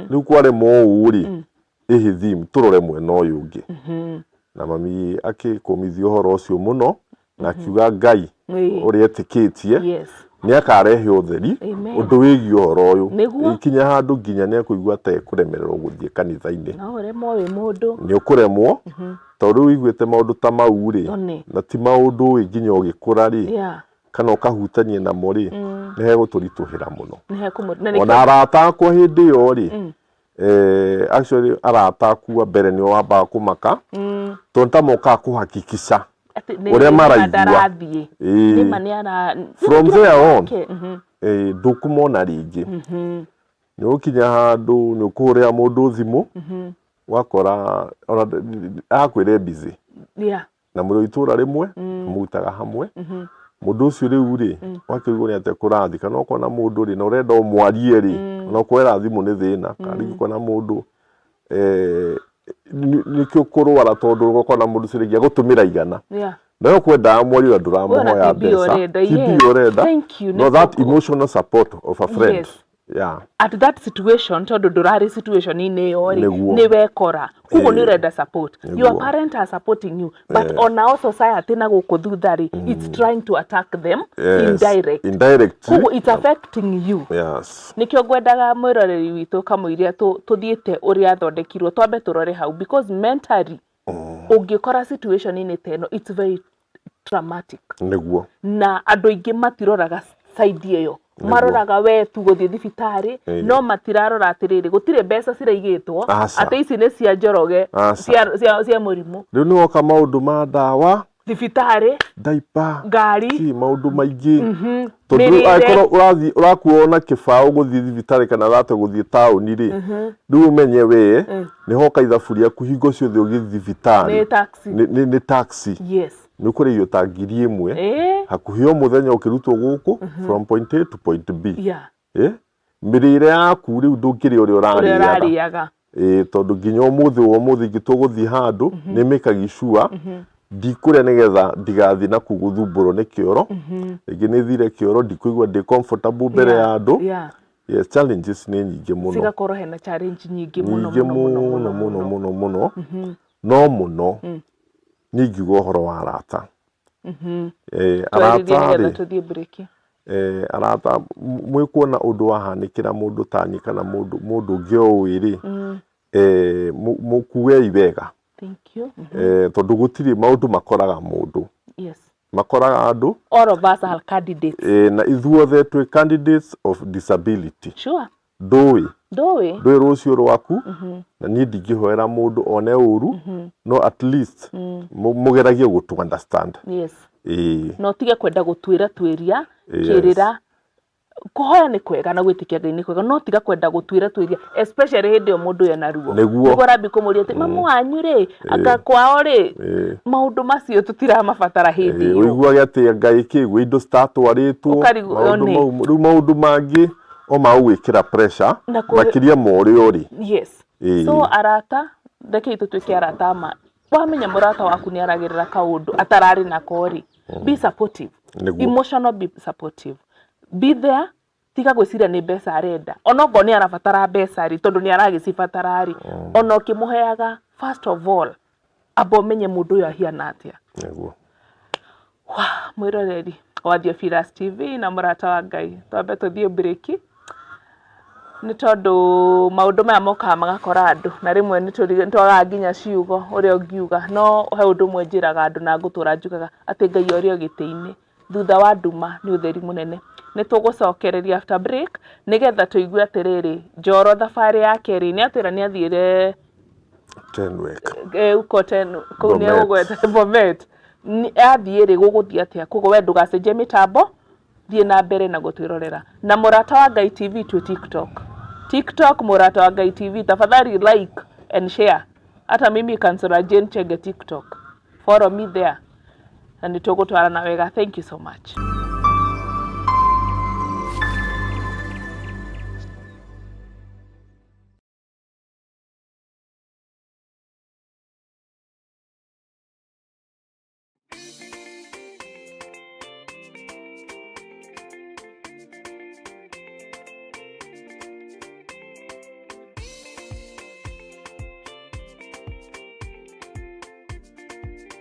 C: Rĩu kwarema ũũ rĩ, ĩhĩ thim tũrore mwena ũyũ ũngĩ. Na mami akĩkũmithia ũhoro ũcio mũno na akiuga Ngai ũrĩa etĩkĩtie nĩ akarehe ũtheri
B: Amen.
C: ũndũ wĩgiĩ ũhoro ũyũ.
B: Nĩguo.
C: Ikinya handũ nginya nĩ ekũigua ta ekũremererwo gũthiĩ kanitha-inĩ.
B: No ũremwo wĩ mũndũ.
C: Nĩ ũkũremwo, tondũ rĩu ũiguĩte maũndũ ta mau rĩ,
B: One.
C: na ti maũndũ ũĩ nginya ũgĩkũra rĩ, kana ũkahutania namo rĩ, nĩ hegũtũritũhĩra mũno.
B: Nĩ hekũmũ na
C: Ona arata akwa hĩndĩ ĩyo rĩ, actually arata aku a mbere nĩo wambaga kũmaka, tondũ ta mokaga kũhakikisha
B: atĩ nĩ
C: ũrĩa
B: nĩma
C: maraigua.
B: ndarathiĩ. Nĩma nĩ ara
C: From there on,
B: Okay,
C: ndũkũmona rĩngĩ. Nĩ ũkinya handũ nĩ ũkũhũrĩra mũndũ thimũ, ũgakora ona akwĩre busy, na mũrĩ o itũũra rĩmwe, mũrutaga hamwe, mũndũ ũcio rĩu rĩ, wakĩrigwo nĩ atĩa kũrathiĩ. Kana ũkona mũndũ rĩ, na ũrenda ũmwarie rĩ, ona ũkwera thimũ nĩ thĩna. Kana rĩngĩ ũkona mũndũ nĩkĩo kũrwara, tondũ ũgakora mũndũ ũcio rĩngĩ agũtũmĩra 100, nawe ũkwendaga mwario na ndũramũhoya
B: TB
C: mbeca.
B: ũrenda,
C: TB
B: yes.
C: ũrenda.
B: Thank you,
C: No,
B: nĩ
C: that emotional support of a friend.
B: At that situation, tondũ ndũrarĩ situation-inĩ ĩyo rĩ,
C: Nĩguo.
B: nĩ wekora koguo nĩ ũrenda support. Your parent are supporting you, but onao society na gũkũ thutha rĩ, it's trying to attack them indirect.
C: Indirectly.
B: Koguo it's affecting you. Nĩkĩo ngwendaga mwĩroreri witũ kamũiria tũthiĩte ũrĩa athondekirwo, twambe tũrore hau, because mentally ũngĩkora situation-inĩ ta ĩno, it's very traumatic. Na andũ aingĩ matiroraga side ĩyo, maroraga we tu gũthiĩ thibitarĩ, no matirarora atĩrĩrĩ, gũtirĩ mbeca ciraigĩtwo
C: Aca.
B: atĩ ici nĩ cia Njoroge
C: Aca.
B: cia mũrimũ.
C: Rĩu nĩ woka maũndũ ma ndawa,
B: thibitarĩ,
C: diaper,
B: ngari,
C: ki maũndũ maingĩ, tondũ rĩu
B: Mĩrĩre.
C: angĩkorwo ũrathiĩ ũrakuo na kĩbaũ gũthiĩ thibitarĩ kana ũrate gũthiĩ taũni rĩ, rĩu ũmenye we nĩ hoka ithabu rĩaku hingo ciothe ũgĩthiĩ thibitarĩ
B: Nĩ taxi.
C: Nĩ taxi. Nĩ ũkũrĩhio ta 1000 hakuhĩ o mũthenya ũkĩrutwo gũkũ from point A to point B. Mĩrĩre yaku rĩu ndũngĩrĩa ũrĩa
B: ũrĩa
C: ũrarĩaga.
B: Ũrarĩaga.
C: Ĩĩ, tondũ nginya ũmũthĩ o ũmũthĩ ingĩtua gũthiĩ handũ, nĩ mĩkagi sure ndikũrĩa nĩgetha ndigathiĩ na kũu gũthumbũrwo nĩ kĩoro. Rĩngĩ nĩ thire kĩoro, ndikũigua ndĩ comfortable mbere ya andũ. Yes, challenges nĩ nyingĩ mũno.
B: Cigakorwo hena challenge nyingĩ mũno.
C: Nyingĩ
B: mũno
C: mũno mũno mũno mũno. No mũno niĩ ingiuga ũhoro wa arata. Eh,
B: Twarĩrie
C: arata
B: nĩgetha
C: rĩ
B: tũthiĩ break.
C: Arata mwĩkuona ũndũ wahanĩkĩra mũndũ tani kana mũndũ mũndũ ũngĩ o ũĩ rĩ, mũkuei wega.
B: Thank you.
C: Tondũ gũtirĩ maũndũ makoraga mũndũ, makoraga andũ.
B: All of us are candidates.
C: Na ithuothe twĩ candidates of disability. Ndũĩ
B: Ndũĩ.
C: Ndũĩ rũciũ rwaku, na niĩ ndingĩhoera mũndũ one ũru, no at least mũgeragie gũtũ understand. Ĩĩ.
B: Na ũtige kwenda gũtuĩra tuĩria kĩrĩra. Kũhoya nĩ kwega na gwĩtĩkia Ngai nĩ kwega, no tiga kwenda gũtuĩra tuĩria, especially hĩndĩ ĩyo mũndũ ũyũ ena ruo. Nĩguo arambi kũmũria atĩ mamu wanyu rĩ, anga kwao rĩ, maũndũ macio tũtiramabatara hĩndĩ ĩyo.
C: Ũiguage atĩ Ngai kĩgwe indo citatwarĩtwo,
B: Ũkarigwo,
C: maũndũ
B: nĩ.
C: mau rĩu maũndũ mangĩ o ma gũgwĩkĩra pressure
B: Na kũrĩ-
C: makĩria ma ũrĩa ũrĩ.
B: So arata, rekei tũtuĩke arata ma wamenya mũrata waku nĩ aragerera kaũndũ atararĩ nako rĩ, be supportive. Emotional, be supportive, be there. Tiga gwĩciria nĩ mbeca arenda, onokorwo nĩ arabatara mbeca rĩ, tondũ nĩ aragĩcibatara rĩ, ona ũkĩmũheaga, first of all amba ũmenye mũndũ ũyũ ahiana atĩa. Wah, mwĩroreri wa Theophilus TV na mũrata wa Ngai, twambe tũthiĩ break nĩ tondũ maũndũ maya mokaga magakora andũ, na rĩmwe nĩ twagaga nginya ciugo ũrĩa ũngiuga, no he ũndũ ũmwe njĩraga andũ na ngũtũra njugaga atĩ Ngai ũrĩ o gĩtĩ-inĩ, thutha wa nduma nĩ ũtheri mũnene. Nĩ tũgũcokereria after break nĩgetha tũigue atĩrĩrĩ, Njoro thabarĩ yake rĩ, nĩ atwĩra nĩ athiĩre
C: Tenwek.
B: Uko ten kũu nĩ
C: Bomet.
B: ũgwete Bomet. Athiĩ rĩ, gũgũthiĩ atĩa? Koguo we ndũgacenjie mĩtambo, thiĩ na mbere na gũtwĩrorera na Mũrata wa Ngai TV. Twĩ TikTok, TikTok Mũrata wa Ngai TV. Tafadhali like and share. Hata mimi Kansora Jane Chege TikTok, follow me there na nĩ tũgũtwarana wega. Thank you so much.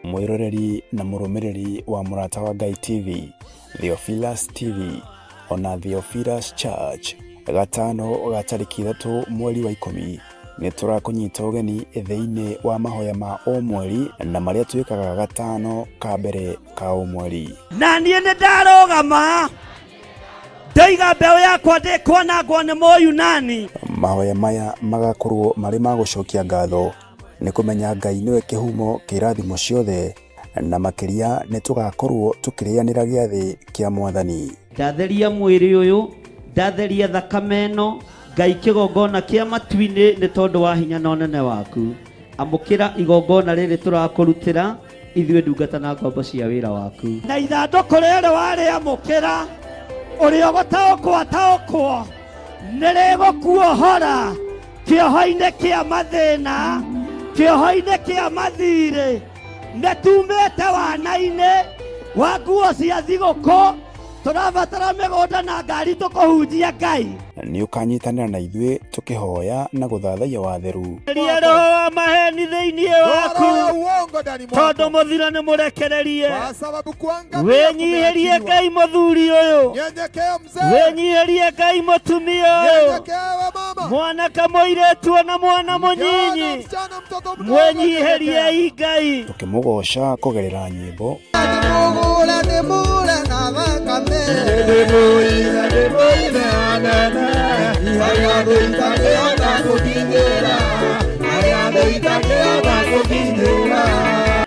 D: Mwĩroreri na mũrũmĩrĩri wa Mũrata wa Ngai TV, Theophilus TV ona Theophilus Church, gatano ga tarĩki 3 mweri wa 10 nĩ tũrakũnyita ũgeni thĩinĩ wa mahoya ma o mweri na marĩa twĩkaga gatano ka mbere ka o mweri.
E: Na niĩ nĩ ndarũgama ndoiga mbeũ yakwa ndĩkwanangwo nĩ Mũyunani.
D: Mahoya maya magakorwo marĩ ma gũcokia ngatho nĩ kũmenya Ngai nĩwe kĩhumo kĩa irathimo ciothe, na makĩria nĩ tũgakorwo tũkĩrĩanĩra gĩathĩ kĩa Mwathani.
E: Ndatheria mwĩrĩ ũyũ, ndatheria thakame ĩno, Ngai, kĩgongona kĩa matu-inĩ nĩ tondũ wa hinya na ũnene waku. Amũkĩra igongona rĩrĩ tũrakũrutĩra ithuĩ ndungata na ngombo cia wĩra waku. Na ithandũkũ rĩrĩ warĩamũkĩra, ũrĩa ũgũtaũkwo ataũkwo, nĩ rĩgũkuohora kĩoho-inĩ kĩa mathĩna, kĩoho-inĩ kĩa mathirĩ. Nĩ tumĩte wana-inĩ wa nguo cia thigũkũ, tũrabatara mĩgũnda na ngari tũkũhunjia Ngai.
D: Nĩ ũkanyitanĩra na ithuĩ tũkĩhoya na gũthathaiya watheru.
E: Ria roho wa maheni thĩinĩ waku,
F: Roho ya uongo ndani mwako,
E: tondũ mũthiro nĩ mũrekererie.
F: Kwa sababu kuangamia
E: Wĩnyihĩrie
F: kumeachiliwa.
E: Ngai mũthuri ũyũ.
F: Nyenyekea mzee,
E: Wĩnyihĩrie Ngai mũtumia ũyũ.
F: nyenyekea we mama,
E: Mwanake mũirĩtu ona mwana
F: kijana,
E: mũnyinyi,
F: msichana, mtoto mdogo,
E: mwĩnyihĩriei
F: nyenyekea.
E: Ngai.
D: Tũkĩmũgoca kũgerera nyĩmbo.
F: Ndĩmũgũre ndĩmũre na thakame, ndĩmũire anene, harĩa thũ itangĩhota gũkinyĩra, harĩa thũ itangĩhota gũkinyĩra.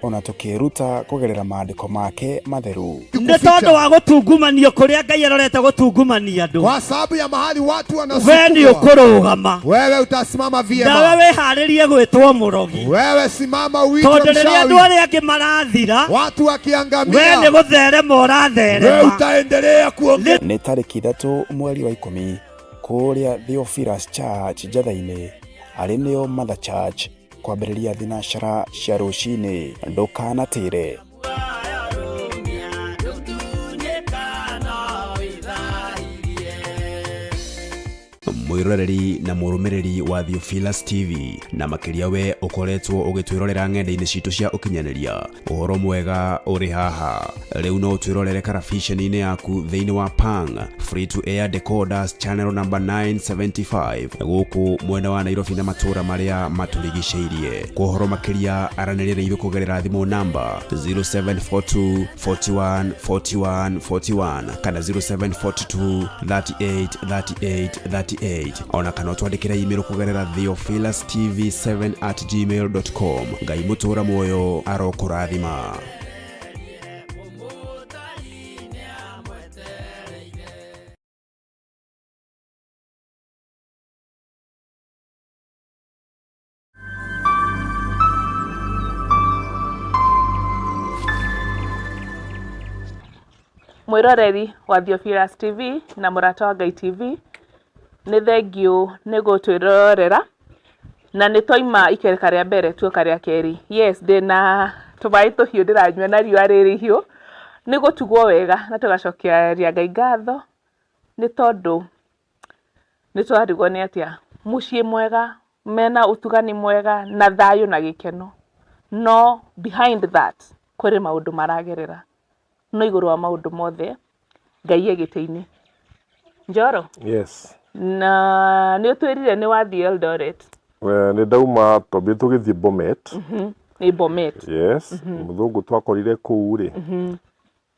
D: Ona tũkĩĩruta kũgerera maandĩko make matheru.
E: Nĩ tondũ wa gũtungumanio kũrĩa Ngai arorete gũtungumania andũ,
F: Kwa sababu ya mahali watu
E: we nĩ
F: wanasukumwa,
E: ũkũrũgama.
F: Wewe utasimama
E: Nawe
F: vyema.
E: wĩharĩrie gwĩtwo mũrogi,
F: Wewe simama uitwe
E: tondũ rĩrĩa andũ
F: mchawi.
E: arĩa angĩ marathira,
F: Watu
E: we nĩ
F: wakiangamia,
E: gũtherema
F: wewe
E: ũratherema.
F: utaendelea kuongea.
D: Nĩ tarĩki 3 mweri wa 10 kũrĩa Theophilus Church Njatha-inĩ, arĩ nĩo Mother Church, kwambĩrĩria thinacara cia rũcinĩ. Ndũkanatĩre.
A: Mwĩroreri.
D: Mwĩroreri na mũrũmĩrĩri wa Theophilus TV, na makĩria we ũkoretwo ũgĩtwĩrorera ng'enda-inĩ citũ cia ũkinyanĩria, ũhoro mwega ũrĩ haha. Rĩu no ũtwĩrorere karabiceni-inĩ yaku thĩinĩ wa Pang Free to Air Decoders channel number 975 gũkũ mwena wa Nairobi na matũũra marĩa matũrigicĩirie. Kwa ũhoro makĩria aranĩria na ithuĩ kũgerera thimũ namba 0742 41 41 41 kana 0742 38 38 38, ona kana ũtwandĩkĩre email kũgerera theophilustv7@gmail.com. Ngai mũtũra muoyo arokũrathima.
B: Mwĩroreri wa Theophilus TV na Mũrata wa Ngai TV, nĩ thengiũ nĩ gũtwĩrorera, na nĩ twaima ikereka rĩa mbere tuoka rĩa kerĩ. Yes, ndĩna tũmaĩ tũhiũ ndĩranyua na riũa rĩrĩ ihiũ, nĩ gũtugwo wega na tũgacokeria Ngai ngatho nĩ tondũ nĩ twarigwo nĩ atĩa mũciĩ mwega mena ũtugani mwega na thayũ na gĩkeno, no behind that kũrĩ maũndũ maragerera, no igũrũ wa maũndũ mothe Ngai e gĩtĩ-inĩ. Njoro?
C: Yes.
B: Na nĩ ũtwĩrire nĩ wathiĩ Eldoret.
C: Nĩ ndauma twambire tũgĩthiĩ Bomet.
B: Nĩ Bomet.
C: Yes. Mũthũngũ twakorire kũu rĩ,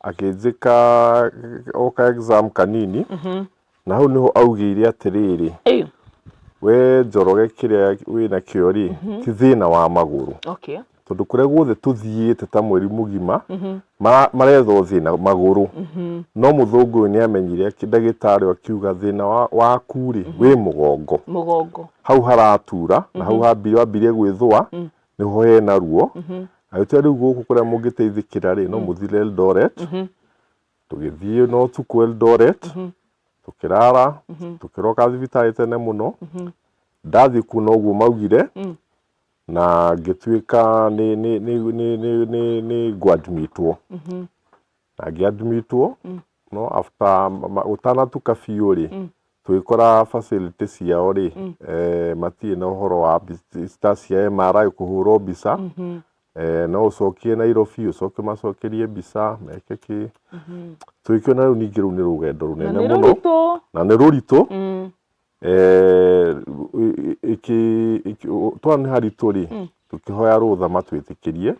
C: akĩnjĩka o ka exam kanini, na hau nĩho augĩire atĩrĩrĩ, we Njoroge, kĩrĩa wĩna kĩo rĩ ti thĩna wa magũrũ, tondũ kũrĩa guothe tũthiĩte ta mweri mũgima marethwo thĩna magũrũ, no mũthũngũ ũyũ nĩ amenyire, ndagĩtarĩ akiuga thĩna waku rĩ wĩ mũgongo.
B: Mũgongo.
C: Hau haratura na hau wambirie gwĩthũa nĩho hena ruo. Agĩtwĩra rĩu gũkũ kũrĩa mũngĩteithĩkĩra rĩ no mũthire Eldoret. Tũgĩthiĩ no ũtukũ Eldoret, tũkĩrara, tũkĩroka thibitarĩ tene mũno. Ndathiĩ kuo noguo maugire, na ngĩtuĩka nĩ ngwadmitwo, na ngĩadmitwo, no after ũtanatuka biũ rĩ, tũgĩkora facility ciao rĩ, matirĩ na ũhoro wa ta cia MRI kũhũrwo mbica. No ũcokie Nairobi, ũcoke macokerie mbica meke kĩ. Tũgĩkĩona rĩu ningĩ rĩu nĩ rũgendo
B: Na
C: rũnene
B: nĩ
C: mũno
B: rũritũ.
C: Na nĩ rũritũ. Twana nĩ haritũ rĩ, tũkĩhoya rũtha matwĩtĩkĩrie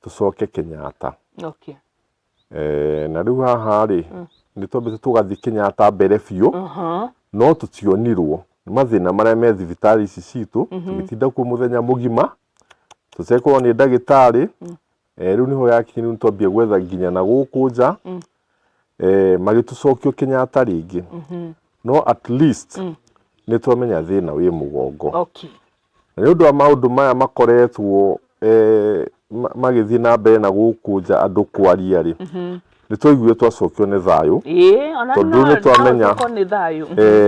C: tũcoke Kenyatta. Na rĩu haha rĩ, nĩ twambĩte tũgathiĩ Kenyatta mbere biũ, no tũtionirwo nĩ mathĩna marĩa me thibitarĩ ici citũ. Tũgĩtinda kuo mũthenya mũgima tũtekũrwo nĩ ndagĩtarĩ. Rĩu nĩho yakinyire, nĩ twambia gwetha nginya na gũkũ nja. Magĩtũcokio Kenyatta rĩngĩ, no at least nĩ twamenya thĩna wĩ mũgongo. Na nĩ ũndũ wa maũndũ maya makoretwo magĩthiĩ na mbere na gũkũ nja andũ kwaria rĩ, nĩ twaiguire twacokio nĩ thayũ.
B: Ĩĩ, ona
C: Tondũ nĩ twamenya.
B: No nĩ thayũ.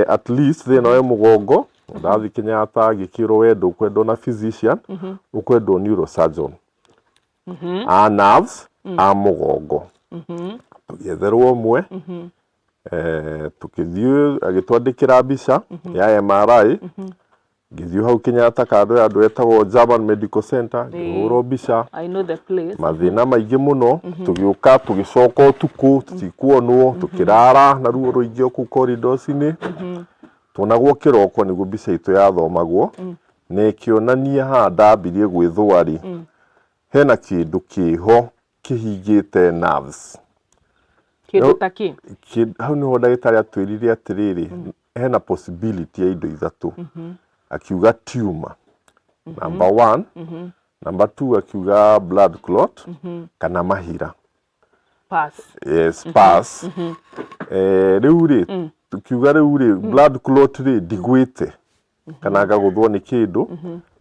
C: At least thĩna wĩ mũgongo. Ndathiĩ Kenyatta ngĩkĩrwo we ndũkwendwo na physician, ũkwendwo neurosurgeon a nerves a mũgongo. Tũgĩetherwo ũmwe, tũkĩthiĩ, agĩtwandĩkĩra mbica ya MRI. Ngĩthiĩ hau Kenyatta kando ya andũ etagwo German Medical Center, ngĩhũrwo mbica.
B: I know the place.
C: Mathĩna maingĩ mũno. Tũgĩũka tũgĩcoka ũtukũ, tũtikuonwo, tũkĩrara na ruo rũingĩ o kũu corridors-inĩ. Tuonagwo kĩroko nĩguo mbica itũ yathomagwo, na ĩkĩonania haha ndambirie gwĩthũa rĩ, hena kĩndũ kĩho kĩhingĩte nerves.
B: Kĩndũ
C: No-
B: ta kĩ?
C: Hau nĩho ndagĩtarĩ atwĩrire atĩrĩrĩ, hena possibility ya indo ithatũ. Akiuga tumor number one, number two akiuga blood clot kana mahira.
B: Pass.
C: Yes, pass. Rĩu rĩ, tukiuga rĩu rĩ, blood clot rĩ, ndigwĩte kana ngagũthwo nĩ kĩndũ.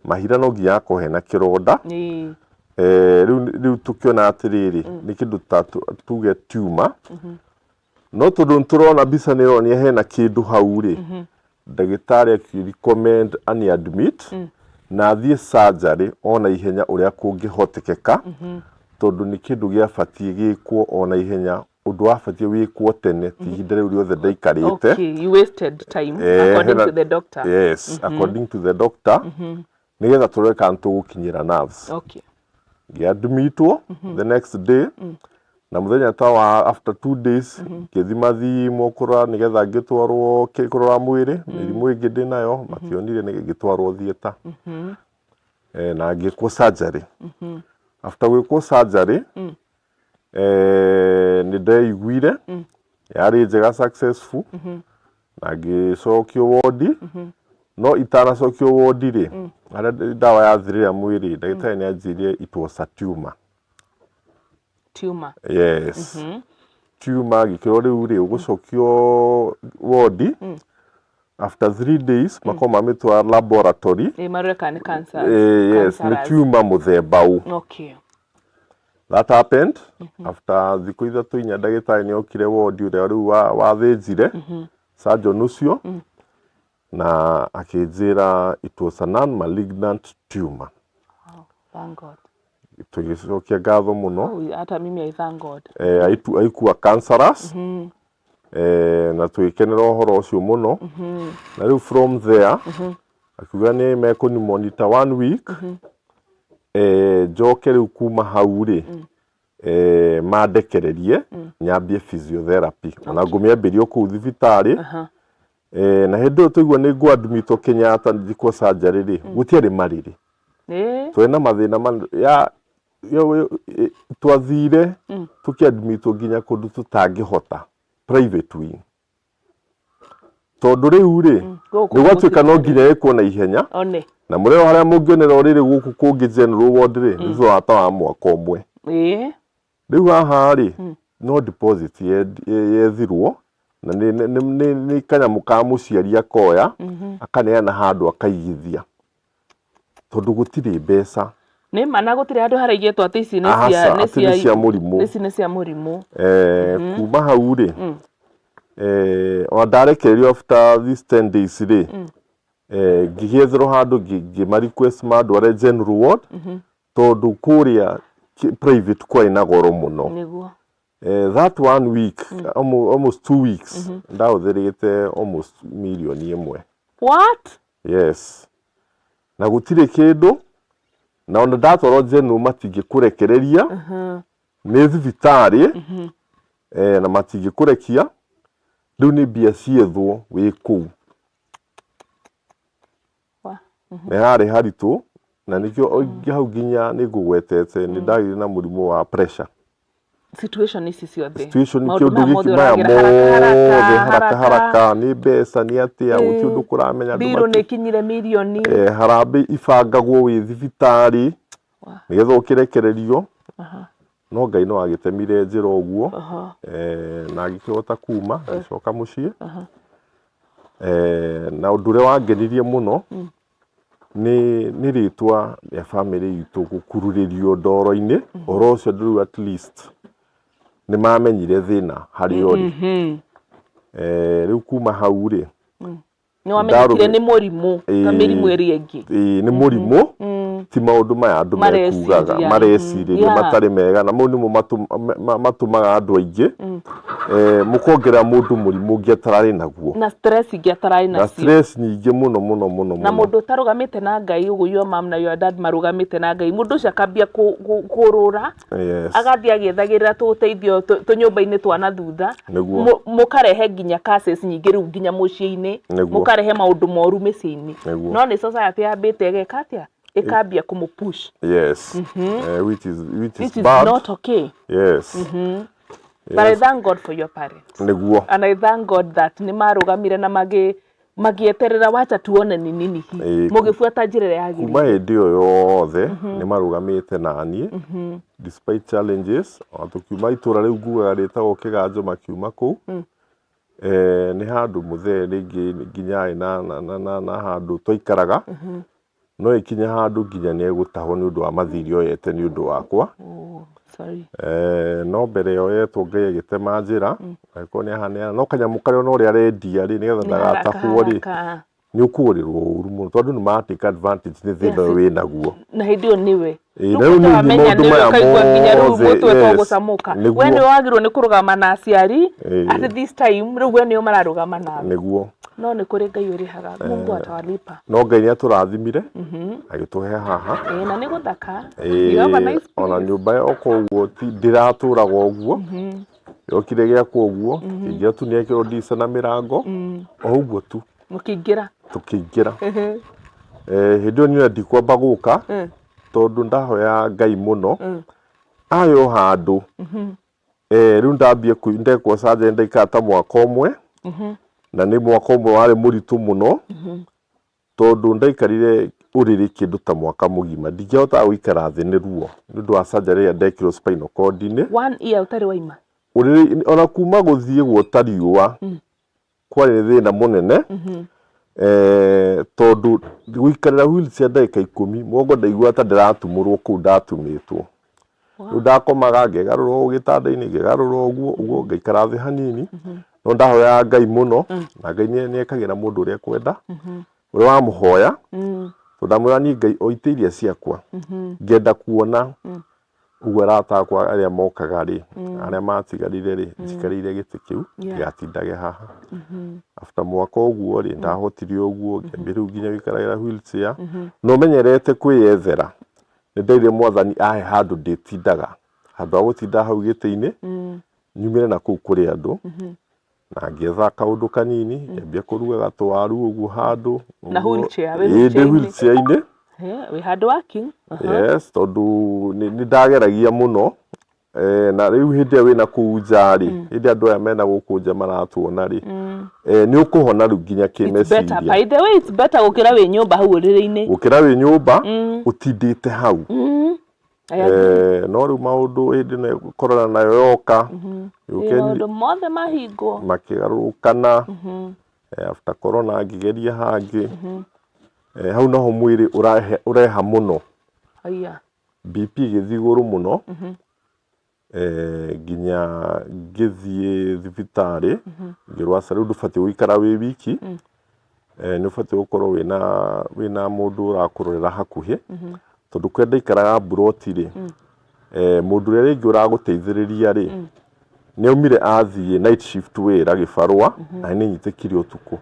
C: Mahira no nginya akorwo hena kĩronda. Rĩu tũkĩona atĩrĩrĩ, nĩ kĩndũ ta tuge tumor, no tondũ nĩtũrona mbica nĩ ĩronania hena kĩndũ hau rĩ, ndagĩtarĩ akĩ recommend ani admit na athiĩ surgery ona ihenya ũrĩa kũngĩhotekeka, tondũ nĩ kĩndũ gĩabatiĩ gĩkwo ona ihenya. Ũndũ wabatiĩ wĩkwo tene, ti ihinda rĩu rĩothe ndaikarĩte.
B: Okay, you wasted time according to the doctor.
C: Yes, according to the doctor, nĩgetha tũrore kana tũgũkinyĩra nerves. Ngĩadmitwo the next day, na mũthenya ta wa after 2 days ngĩthima thimwo kũrora nĩgetha ngĩtwarwo kũrora mwĩrĩ, mĩrimũ ĩngĩ ndĩnayo mationire, nĩ ngĩtwarwo theatre na ngĩkwo surgery. After gwĩkwo surgery, nĩ ndeiguire yarĩ njega, successful, na ngĩcokio wodi. No itanacokio wodi rĩ, harĩa ndawa yathirĩra mwĩrĩ, ndagĩtarĩ nĩ anjĩrire it was a tumor.
B: Tumor.
C: Yes, tumor. Gĩkĩrwo rĩu rĩ ũgũcokio wodi after 3 days, makorwo mamĩtwara laboratory.
B: Ĩ, marore kana nĩ cancer.
C: Yes, nĩ tumor mũthemba ũ. That happened after thikũ 3 4. Ndagĩtarĩ nĩ okire wodi, ũrĩa rĩu wathĩnjire, surgeon ũcio, na akĩnjĩra it was a non-malignant tumor.
B: Wow, thank God.
C: Tũgĩcokia ngatho mũno.
B: Oh, hata mimi I thank God.
C: Haikuwa cancerous, na tũgĩkenera ũhoro ũcio mũno. Na rĩu from there akiuga nĩ mekũni monitor one week, njoke rĩu kuma hau rĩ, mandekererie nyambie physiotherapy, ona ngũmĩambĩrie o kũu thibitarĩ. Na hĩndĩ ĩyo tũigua nĩ ngũ-admitwo Kenyatta njikwo surgery rĩ, gũtiarĩ marĩrĩ. Twarĩ na mathĩna ya twathire tũkĩadmitwo nginya kũndũ tũtangĩhota, private wing, tondũ rĩu rĩ
B: Gũkũ
C: nĩ gwatuĩka no
B: gũtirĩ.
C: nginya ĩkwo na ihenya.
B: One.
C: Na mũrĩo harĩa mũngĩonera ũrĩrĩ gũkũ kũngĩ general ward rĩ, nĩ thutha wa ta wa mwaka 1. Rĩu haha rĩ, no deposit yethirwo, na nĩ kanyamũ ka mũciari akoya akaneana handũ akaigithia, tondũ gũtirĩ mbeca.
B: Nĩ ma, na gũtirĩ handũ haraigĩtwo atĩ ici nĩ cia
C: Aca, atĩ nĩ cia mũrimũ.
B: Ici nĩ cia mũrimũ.
C: Kuma hau rĩ, ona ndarekererio after these 10 days rĩ, ngĩgĩetherwo handũ, ngĩma request mandware general ward, tondũ kũrĩa private kwarĩ na goro mũno. That one week, almost 2 weeks, ndahũthĩrĩte almost mirioni 1.
B: What?
C: Yes, na gũtirĩ kĩndũ, na ona ndatwarwo general matingĩkũrekereria, nĩ thibitarĩ, na matingĩkũrekia. Rĩu nĩ mbia ciethwo wĩ kũu. Nĩ harĩ haritũ, na nĩkĩo hau nginya nĩ ngũgwetete nĩ ndagĩire na mũrimũ wa pressure.
B: Situation ici ciothe.
C: Situation,
B: Maũndũ
C: kĩũndũ
B: maya
C: gĩkĩ
B: mothe
C: maya
B: ũragera haraka
C: mothe
B: haraka.
C: Haraka haraka, nĩ mbeca, nĩ atĩa, gũtirĩ ũndũ kũramenya andũ.
B: Mbirũ nĩ ikinyire mirioni.
C: Harambĩ ibangagwo wĩ thibitarĩ nĩgetha ũkĩrekererio, no Ngai no agĩtemire njĩra ũguo, na agĩkĩhota kuma agĩcoka mũciĩ. Na ũndũ ũrĩa wangenirie mũno nĩ rĩtwa rĩa bamĩrĩ itũ gũkururĩrio ndoro-inĩ. Ũhoro ũcio rĩu at least nĩ mamenyire thĩna harĩa ũrĩ. Rĩu kuma hau rĩ,
B: Nĩ wamenyekire nĩ mũrimũ ta mĩrimũ ĩrĩa ĩngĩ.
C: Ĩĩ, nĩ mũrimũ, ti maũndũ maya andũ mekugaga.
B: Mareciria.
C: Marecirĩria matarĩ mega, na mau nĩmo matũmaga andũ aingĩ mũkongerera mũndũ mũrimũ ũngĩ atararĩ naguo.
B: Na stress ingĩ atararĩ
C: na
B: nacio.
C: Stress nyingĩ mũno mũno mũno
B: Na
C: mũno.
B: Mũndũ ũtarũgamĩte na Ngai ũguo, your mom na your dad marũgamĩte na Ngai, mũndũ ũcio akambia kũrũra, agathiĩ agĩethagĩrĩra tũũteithio tũnyũmba-inĩ twa na thutha. Mũkarehe nginya cases nyingĩ rĩu nginya mũciĩ-inĩ. Mũkarehe maũndũ moru mĩciĩ-inĩ. No nĩ society yambĩte ĩgeka atĩa, ĩkambia kũmũ-push.
C: Yes, which is
B: Which is
C: bad.
B: Not okay. But I thank God for your parents. And I thank God that nĩ marũgamire na magĩeterera wacha tuone ni nini hii, mũgĩbuata njĩra ĩrĩa
C: Kuma
B: yagĩrĩire.
C: Hĩndĩ ĩyo yothe nĩ marũgamĩte naniĩ despite challenges. Ona tũkiuma itũra rĩu ngugaga rĩtagwo Kĩganjo, makiuma kũu, nĩ handũ mũthee rĩngĩ nginya arĩ na handũ twaikaraga, no ĩkinya handũ nginya nĩ egũtahwo nĩ ũndũ wa mathirĩ oyete nĩ ũndũ wakwa.
B: Oh, sorry.
C: No mbere yoyetwo Ngai agĩtema njĩra, agĩkorwo nĩ ahaneana no kanyamũ karĩa ona ũrĩa arendia rĩ, nĩgetha
B: Nĩ haraka
C: ndagatahwo rĩ.
B: Haraka.
C: Nĩ ũkũgũrĩrwo ũru mũno tondũ nĩ ma take advantage nĩ thĩna ũyũ wĩ naguo.
B: Na hĩndĩ ĩyo nĩwe.
C: Ĩĩ,
B: Rĩu
C: na rĩu nĩ
B: ũtamenya
C: maũndũ
B: nĩwe
C: maya
B: ũkaigua nginya rĩu
C: mothe,
B: mũtwe
C: yes,
B: tũgũcamũka.
C: nĩguo.
B: We nĩwe wagĩrĩirwo nĩ kũrũgama na aciari
C: Ĩĩ.
B: at this time rĩu we nĩo mararũgama nawe.
C: Nĩguo.
B: No nĩ kũrĩ Ngai ũrĩhaga. Mungu atawalipa.
C: No Ngai nĩ atũrathimire agĩtũhe haha.
B: Ĩĩ, na nĩ gũthaka.
C: Ĩĩ,
B: You have a nice
C: ona
B: place.
C: nyũmba yoka ũguo ti ndĩratũraga ũguo, yokire gĩakwo ũguo, kĩingĩra tu nĩekĩrwo ndirica na mĩrango o ũguo tu.
B: Mũkĩingĩra.
C: Tũkĩingĩra. Hĩndĩ ĩyo niĩ ndikwamba gũka tondũ ndahoya Ngai mũno ayo handũ. Rĩu ndambie ndekwo surgery ndaikara ta mwaka ũmwe, na nĩ mwaka ũmwe warĩ mũritũ mũno tondũ ndaikarire ũrĩrĩ kĩndũ ta mwaka mũgima, ndingĩhotaga gũikara thĩ nĩ ruo nĩ ũndũ wa surgery ĩrĩa ndekirwo spinal cord-inĩ.
B: One year ũtarĩ waima.
C: Ũrĩrĩ ona kuma gũthiĩ guota riũa kwarĩ thĩna mũnene, tondũ gũikarĩra wheelchair ndagĩka 10 mũgongo ndaigua ta ndĩratumũrwo kũu ndatumĩtwo. Rĩu ndakomaga ngegarũra ũũ gĩtanda-inĩ, ngegarũra ũguo ũguo, ngaikara thĩ hanini, no ndahoyaga Ngai mũno, na Ngai nĩ ekagĩra mũndũ ũrĩa ekwenda, ũrĩa wamũhoya, tondũ ndamwĩra niĩ Ngai o itĩ iria ciakwa ngenda kuona ũguo arata akwa arĩa mokaga rĩ, arĩa matigarire rĩ, njikarĩire gĩtĩ kĩu ndigatindage haha. After mwaka ũguo rĩ, ndahotire ũguo ngĩambia rĩu nginya gũikaragĩra wheelchair, na ũmenyerete kwĩyethera. Nĩ ndaire Mwathani ahe handũ ndĩtindaga, handũ ha gũtinda hau gĩtĩ-inĩ, nyumĩre na kũu kũrĩ andũ, na ngĩetha kaũndũ kanini, ngĩambia kũruga gatwaru ũguo handũ
B: Na
C: ũguo.
B: wheelchair, wĩ
C: Ĩĩ, ndĩ
B: wheelchair-inĩ.
C: wheelchair-inĩ.
B: Wĩ handũ working.
C: Yes, tondũ nĩ ndageragia mũno. Na rĩu hĩndĩ ĩrĩa wĩna kũu nja rĩ, hĩndĩ andũ aya mena gũkũ nja maratuona rĩ, nĩ ũkũhona rĩu nginya
B: It's better.
C: kĩmeciria.
B: By the way, it's better gũkĩra wĩ nyũmba hau ũrĩrĩ-inĩ.
C: Gũkĩra wĩ nyũmba ũtindĩte hau.
B: I agree.
C: No rĩu maũndũ hĩndĩ ĩno corona nayo yoka,
B: Ĩĩ, maũndũ mothe mahingwo.
C: Makĩgarũrũkana. After corona ngĩgeria hangĩ. Hau naho mwĩrĩ ũreha mũno.
B: Aya.
C: BP ĩgĩthiĩ igũrũ mũno, nginya ngĩthiĩ thibitarĩ ngĩrwo aca rĩu ndũbatiĩ gũikara wĩ wiki, nĩ ũbatiĩ gũkorwo wĩna mũndũ ũrakũrorera hakuhĩ, tondũ kũrĩa ndaikaraga mburoti rĩ, mũndũ ũrĩa rĩngĩ ũragũteithĩrĩria rĩ, nĩ aumire athiĩ night shift wĩra gĩbarũa, na nĩ nyitĩkire ũtukũ,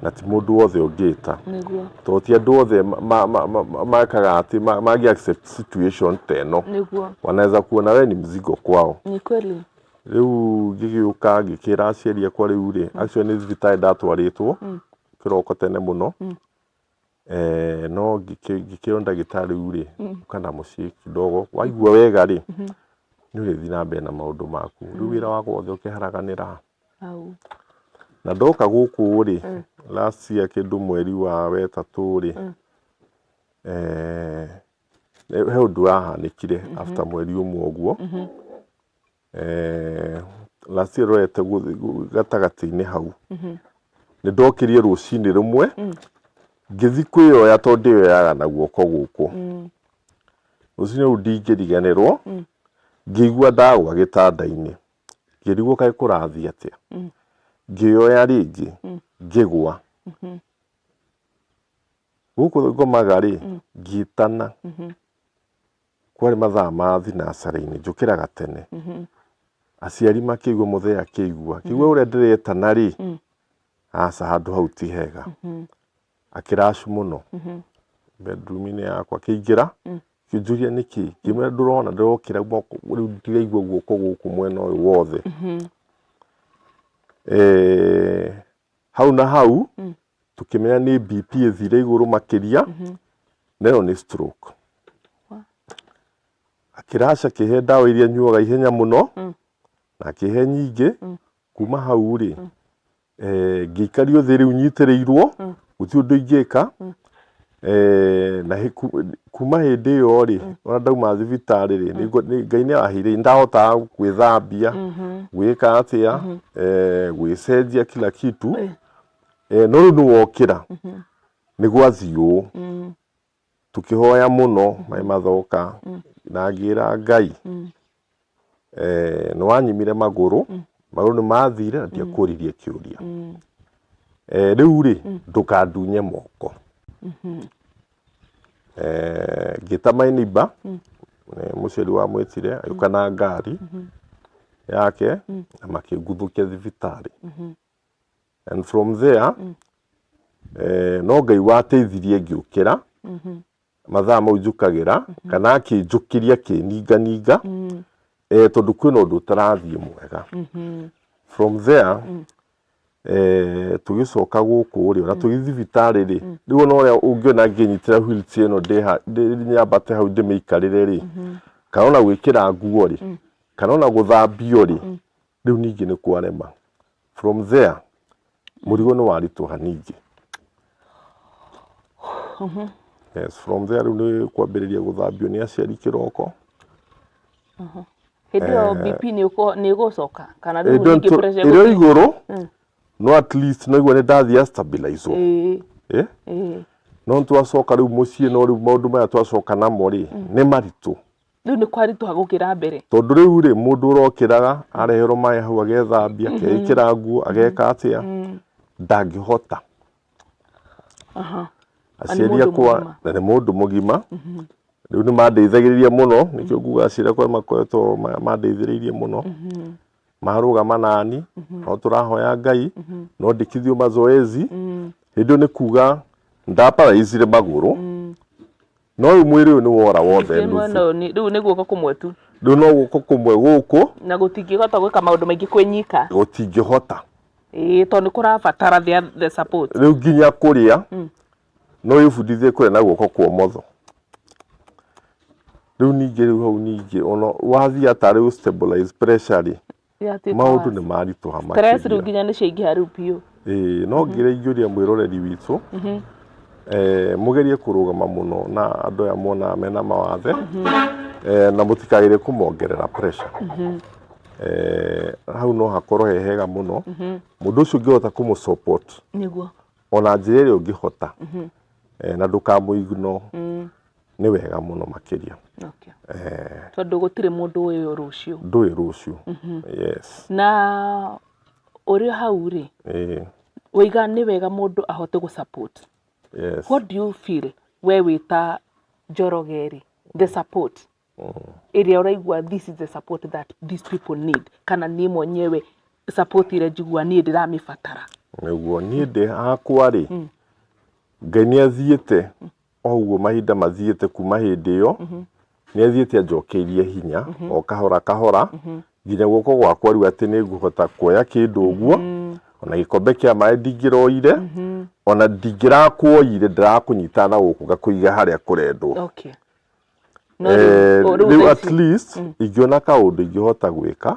C: na ti mũndũ wothe ũngĩta.
B: Nĩguo.
C: Tondũ ti andũ othe mekaga atĩ mangĩ accept situation ta ĩno.
B: Nĩguo.
C: Wanaweza kuona we ni mzigo kwao.
B: Ni kweli.
C: Rĩu ngĩgĩũka ngĩkĩra aciari akwa rĩu rĩ, actually nĩ thibitarĩ ndatwarĩtwo kĩroko tene mũno, no ngĩkĩrwo ndagĩtarĩ rĩu rĩ, ũka na mũciĩ kidogo, waigua wega rĩ, nĩ ũrĩthiĩ na mbere na maũndũ maku. Rĩu wĩra wakwa wothe ũkĩharaganĩra
B: Hau.
C: Na ndoka gũkũ rĩ, last year kĩndũ mweri wa wetatũ rĩ, he ũndũ wahanĩkire after mweri ũmwe ũguo. Last year rorete gatagatĩ-inĩ hau, nĩ ndokĩrie rũcinĩ rũmwe ngĩthiĩ kwĩyoya tondũ ndĩyoyaga na guoko gũkũ. Rũcinĩ rũu ndingĩriganĩrwo, ngĩigua ndagwa gĩtanda-inĩ, ngĩrigwo kaĩ kũrathiĩ atĩa, ngĩyoya rĩngĩ ngĩgwa. Gũkũ ngomaga rĩ, ngĩtana, kwarĩ mathaa ma thinacara-inĩ, njũkĩraga tene. Aciari makĩigua, mũthee akĩigua, akĩigua ũrĩa ndĩretana rĩ, aca handũ hau ti hega. Akĩracu mũno bedroom-inĩ yakwa, akĩingĩra, akĩnjũria nĩkĩ, ngĩmwĩra ndũrona ndĩrokĩra moko rĩu ndiraigua guoko gũkũ mwena ũyũ wothe. Hau na hau tũkĩmenya nĩ BP ĩthire igũrũ makĩria, na ĩyo nĩ stroke. Akĩraca akĩhe ndawa iria nyuaga ihenya mũno, na akĩhe nyingĩ. Kuma hau rĩ, ngĩikario thĩ rĩu nyitĩrĩirwo, gũtirĩ ũndũ ingĩka. Na kuma hĩndĩ ĩyo rĩ, ona ndauma thibitarĩ rĩ, Ngai nĩ aheire, ndahotaga gwĩthambia, gwĩka atĩa, gwĩcenjia kila kitu. No rĩu nĩ wokĩra nĩ gwathiĩ ũũ, tũkĩhoya mũno maĩ mathoka, na ngĩra Ngai, nĩ wanyimire magũrũ, magũrũ nĩ mathire na ndiakũririe kĩũria. Rĩu rĩ ndũkandunye moko. Ngĩta my neighbor, nĩ mũciari wa mwĩtire agĩũka na ngari yake na makĩnguthũkia thibitarĩ. And from there no Ngai wateithirie ngĩũkĩra mathaa mau njũkagĩra kana akĩnjũkĩria akĩninganinga tondũ kwĩna ũndũ ũtarathiĩ mwega. From there tũgĩcoka gũkũ rĩ, ona tũgĩthiĩ thibitarĩ rĩ, rĩu ona ũrĩa ũngĩona ngĩnyitĩra wheelchair ĩno nyambate hau ndĩmĩikarĩre rĩ, kana ona gwĩkĩra nguo rĩ, kana ona gũthambio rĩ, rĩu ningĩ nĩ kwarema. From there mũrigo nĩ waritũha ningĩ. Yes, from there rĩu nĩ kwambĩrĩria gũthambio nĩ aciari kĩroko.
B: Hĩndĩ ĩyo BP nĩ ĩgũcoka kana rĩu
C: Ĩndĩ
B: ningĩ pressure
C: ĩrĩ o
B: ĩgũthiĩ?
C: Igũrũ, no at least no igua nĩ ndathiĩ stabilize. Eh? No twacoka rĩu mũciĩ, no rĩu maũndũ maya twacoka namo rĩ nĩ maritũ.
B: Rĩu nĩ kwaritũha gũkĩra mbere.
C: Tondũ rĩu rĩ mũndũ ũrokĩraga areherwo maĩ hau agethambia, akeĩkĩra nguo, ageka atĩa, ndangĩhota. Aciari
B: Mũndũ
C: akwa
B: mũgima.
C: Na nĩ mũndũ mũgima. Rĩu nĩ mandeithagĩrĩria mũno, nĩkĩo nguga aciari akwa nĩ makoretwo mandeithĩrĩirie mũno, marũgama nani, no tũrahoya Ngai no ndĩkithio mazoezi. Hĩndĩ ĩyo nĩ kuga ndaparaicire magũrũ, no rĩu mwĩrĩ ũyũ nĩ wora wothe nuthu.
B: Rĩu nĩ guoko kũmwe tu.
C: Rĩu no guoko kũmwe gũkũ.
B: Na gũtingĩhota gwĩka maũndũ maingĩ kwĩnyika.
C: Gũtingĩhota.
B: Ĩĩ, tondũ nĩ kũrabatara the support.
C: Rĩu nginya kũrĩa no wĩbundithie kũrĩa na guoko kwa ũmotho. Rĩu ningĩ rĩu hau ningĩ ona wathiĩ atarĩ stabilize pressure rĩ,
B: Yatuĩka
C: maũndũ
B: worse.
C: nĩ maritũha
B: Stress rĩu
C: makĩria.
B: Nginya nĩ ciaingĩha rĩu biũ.
C: Ĩĩ, no ngĩrĩa ingĩũria mwĩroreri witũ, mũgerie kũrũgama mũno na andũ aya monaga mena mawathe, na mũtikagĩre kũmongerera pressure. Hau no hakorwo he hega mũno mũndũ ũcio ũngĩhota kũmũ support ona njĩra ĩrĩa ũngĩhota, na ndũkamũ nĩ wega mũno makĩria.
B: Okay. Tondũ gũtirĩ mũndũ ũĩ rũciũ.
C: Ndũĩ rũciũ, yes.
B: Na ũrĩ hau rĩ, waiga nĩ wega mũndũ ahote gũ support.
C: Yes.
B: What do you feel we wĩ ta Njoroge rĩ, the support ĩrĩa ũraigua, this is the support that these people need, kana niĩ mwenyewe support ĩrĩa njigua niĩ ndĩramĩbatara?
C: Nĩguo niĩ ndĩ hakwa rĩ, Ngai nĩ athiĩte o ũguo mahinda mathiĩte kuma hĩndĩ ĩyo, nĩ athiĩte anjokeirie hinya o kahora kahora nginya guoko gwakwa rĩu atĩ nĩ ngũhota kuoya kĩndũ ũguo, ona gĩkombe kĩa maĩ ndingĩroire, ona ndingĩrakuoire, ndĩrakũnyita na gũkũ ngakũiga harĩa kũrendwo.
B: No rĩu rĩu
C: Rĩu
B: thaa
C: at
B: ici-
C: least ingĩona kaũndũ ingĩhota gwĩka,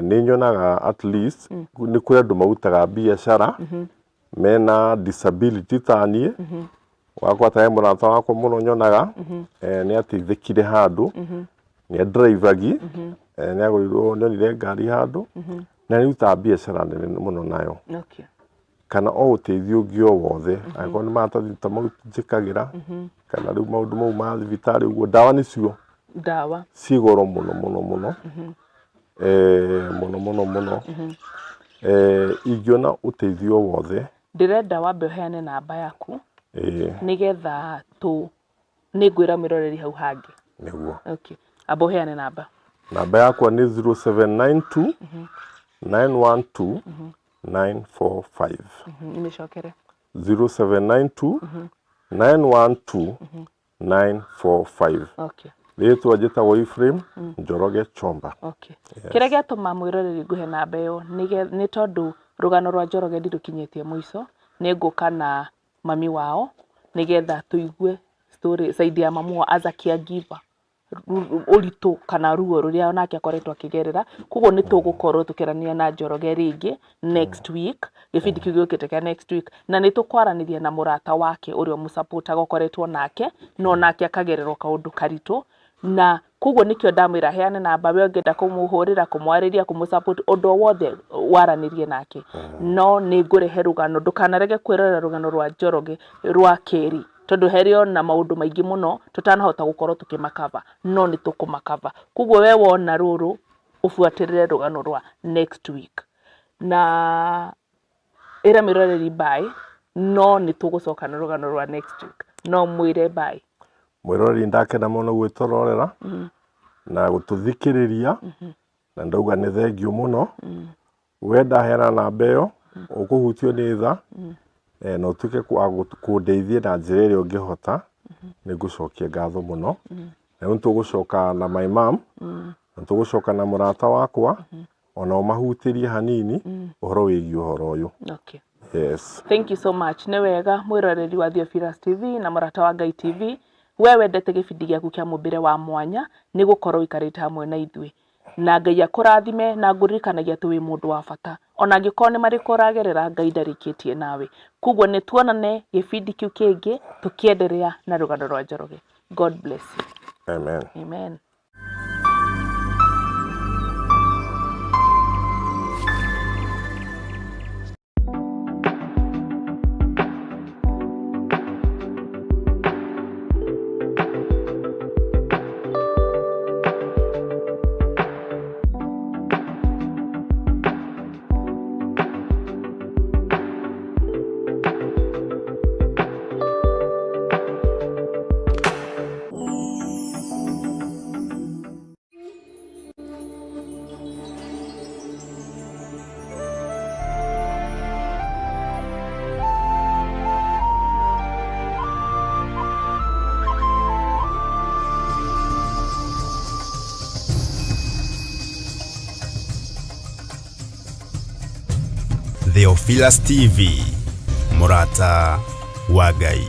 C: nĩ nyonaga at least nĩ kũrĩ andũ marutaga biacara mena disability ta niĩ wakwa, ta he mũrata wakwa mũno nyonaga, nĩ ateithĩkire handũ nĩ andriveagi, nĩ agũrirwo, nĩ onire ngari handũ na nĩ arutaga biacara nene mũno nayo. Kana o ũteithio ũngĩ o wothe, angĩkorwo nĩ maratathi ta mau njĩkagĩra, kana rĩu maũndũ mau ma thibitarĩ ũguo, ndawa nĩcio
B: Ndawa.
C: Ciĩ goro mũno mũno mũno, mũno mũno mũno. Ingĩona ũteithio wothe.
B: Ndĩrenda wambe ũheane namba yaku nĩgetha tũ nĩ ngwĩra mwĩroreri hau hangĩ.
C: Nĩguo.
B: Okay. Amba ũheane namba.
C: Namba yakwa nĩ 0792 912 945.
B: Imĩcokere.
C: 0792 912 945. Rĩtwa njĩtagwo Ephraim Njoroge Chomba.
B: Okay. Kĩrĩa gĩatũma mwĩroreri ngũhe namba ĩyo nĩ tondũ rũgano rwa Njoroge ndirũkinyĩtie mũico, nĩ ngũka na mami wao nĩgetha tũigue story side ya mamu wao as a caregiver, ũritũ kana ruo rũrĩa onake akoretwo akĩgerera. Koguo nĩ tũgũkorwo tũkĩaranĩria na Njoroge rĩngĩ next week, gĩbindi kĩu gĩũkĩte kĩa next week, na nĩ tũkwaranĩria na mũrata wake ũrĩa ũmũsupportaga, ũkoretwo nake no nake akagererwo kaũndũ karitũ, na koguo nĩkĩo ndamwĩra heane namba. We ũngĩenda kũmũhũrĩra, kũmwarĩria, kũmũsupport, ũndũ o wothe waranĩrie nake. No nĩ ngũrehe rũgano, ndũkanarege kwĩrorera rũgano rwa Njoroge rwa kerĩ, tondũ harĩ ona maũndũ maingĩ mũno tũtanahota gũkorwo tũkĩmakava, no nĩ tũkũmakava. Koguo we wona rũrũ ũbuatĩrĩre rũgano rwa next week. Na Ĩra mwĩroreri bye, no nĩ tũgũcoka na rũgano rwa next week, no mwĩre bye.
C: Mwĩroreri, ndakena mũno gwĩtũrorera na gũtũthikĩrĩria, na ndauga nĩ thengiũ mũno. We ndaheana namba ĩyo, ũkũhutio nĩ tha na ũtuĩke wa kũndeithia na njĩra ĩrĩa ũngĩhota, nĩ ngũcokia ngatho mũno. Na rĩu nĩtũgũcoka na my mom, na tũgũcoka na mũrata wakwa, ona ũmahutĩrie hanini ũhoro wĩgiĩ ũhoro ũyũ.
B: Okay.
C: Yes.
B: Thank you so much. Nĩ wega, mwĩroreri wa Theophilus TV na Mũrata wa Ngai TV, we wendete gĩbindi gĩaku kĩa mũmbĩre wa mwanya, nĩ gũkorwo ũikarĩte hamwe na ithuĩ, na Ngai akũrathime. Na ngũririkanagia atĩ wĩ mũndũ wa bata, ona angĩkorwo nĩ marĩkũ ũragerera, Ngai ndarĩkĩtie nawe. Koguo nĩ tuonane gĩbindi kĩu kĩngĩ tũkĩenderea na rũgano rwa Njoroge. God bless you.
C: Amen.
B: Amen.
A: Theophilus TV, Mũrata wa Ngai.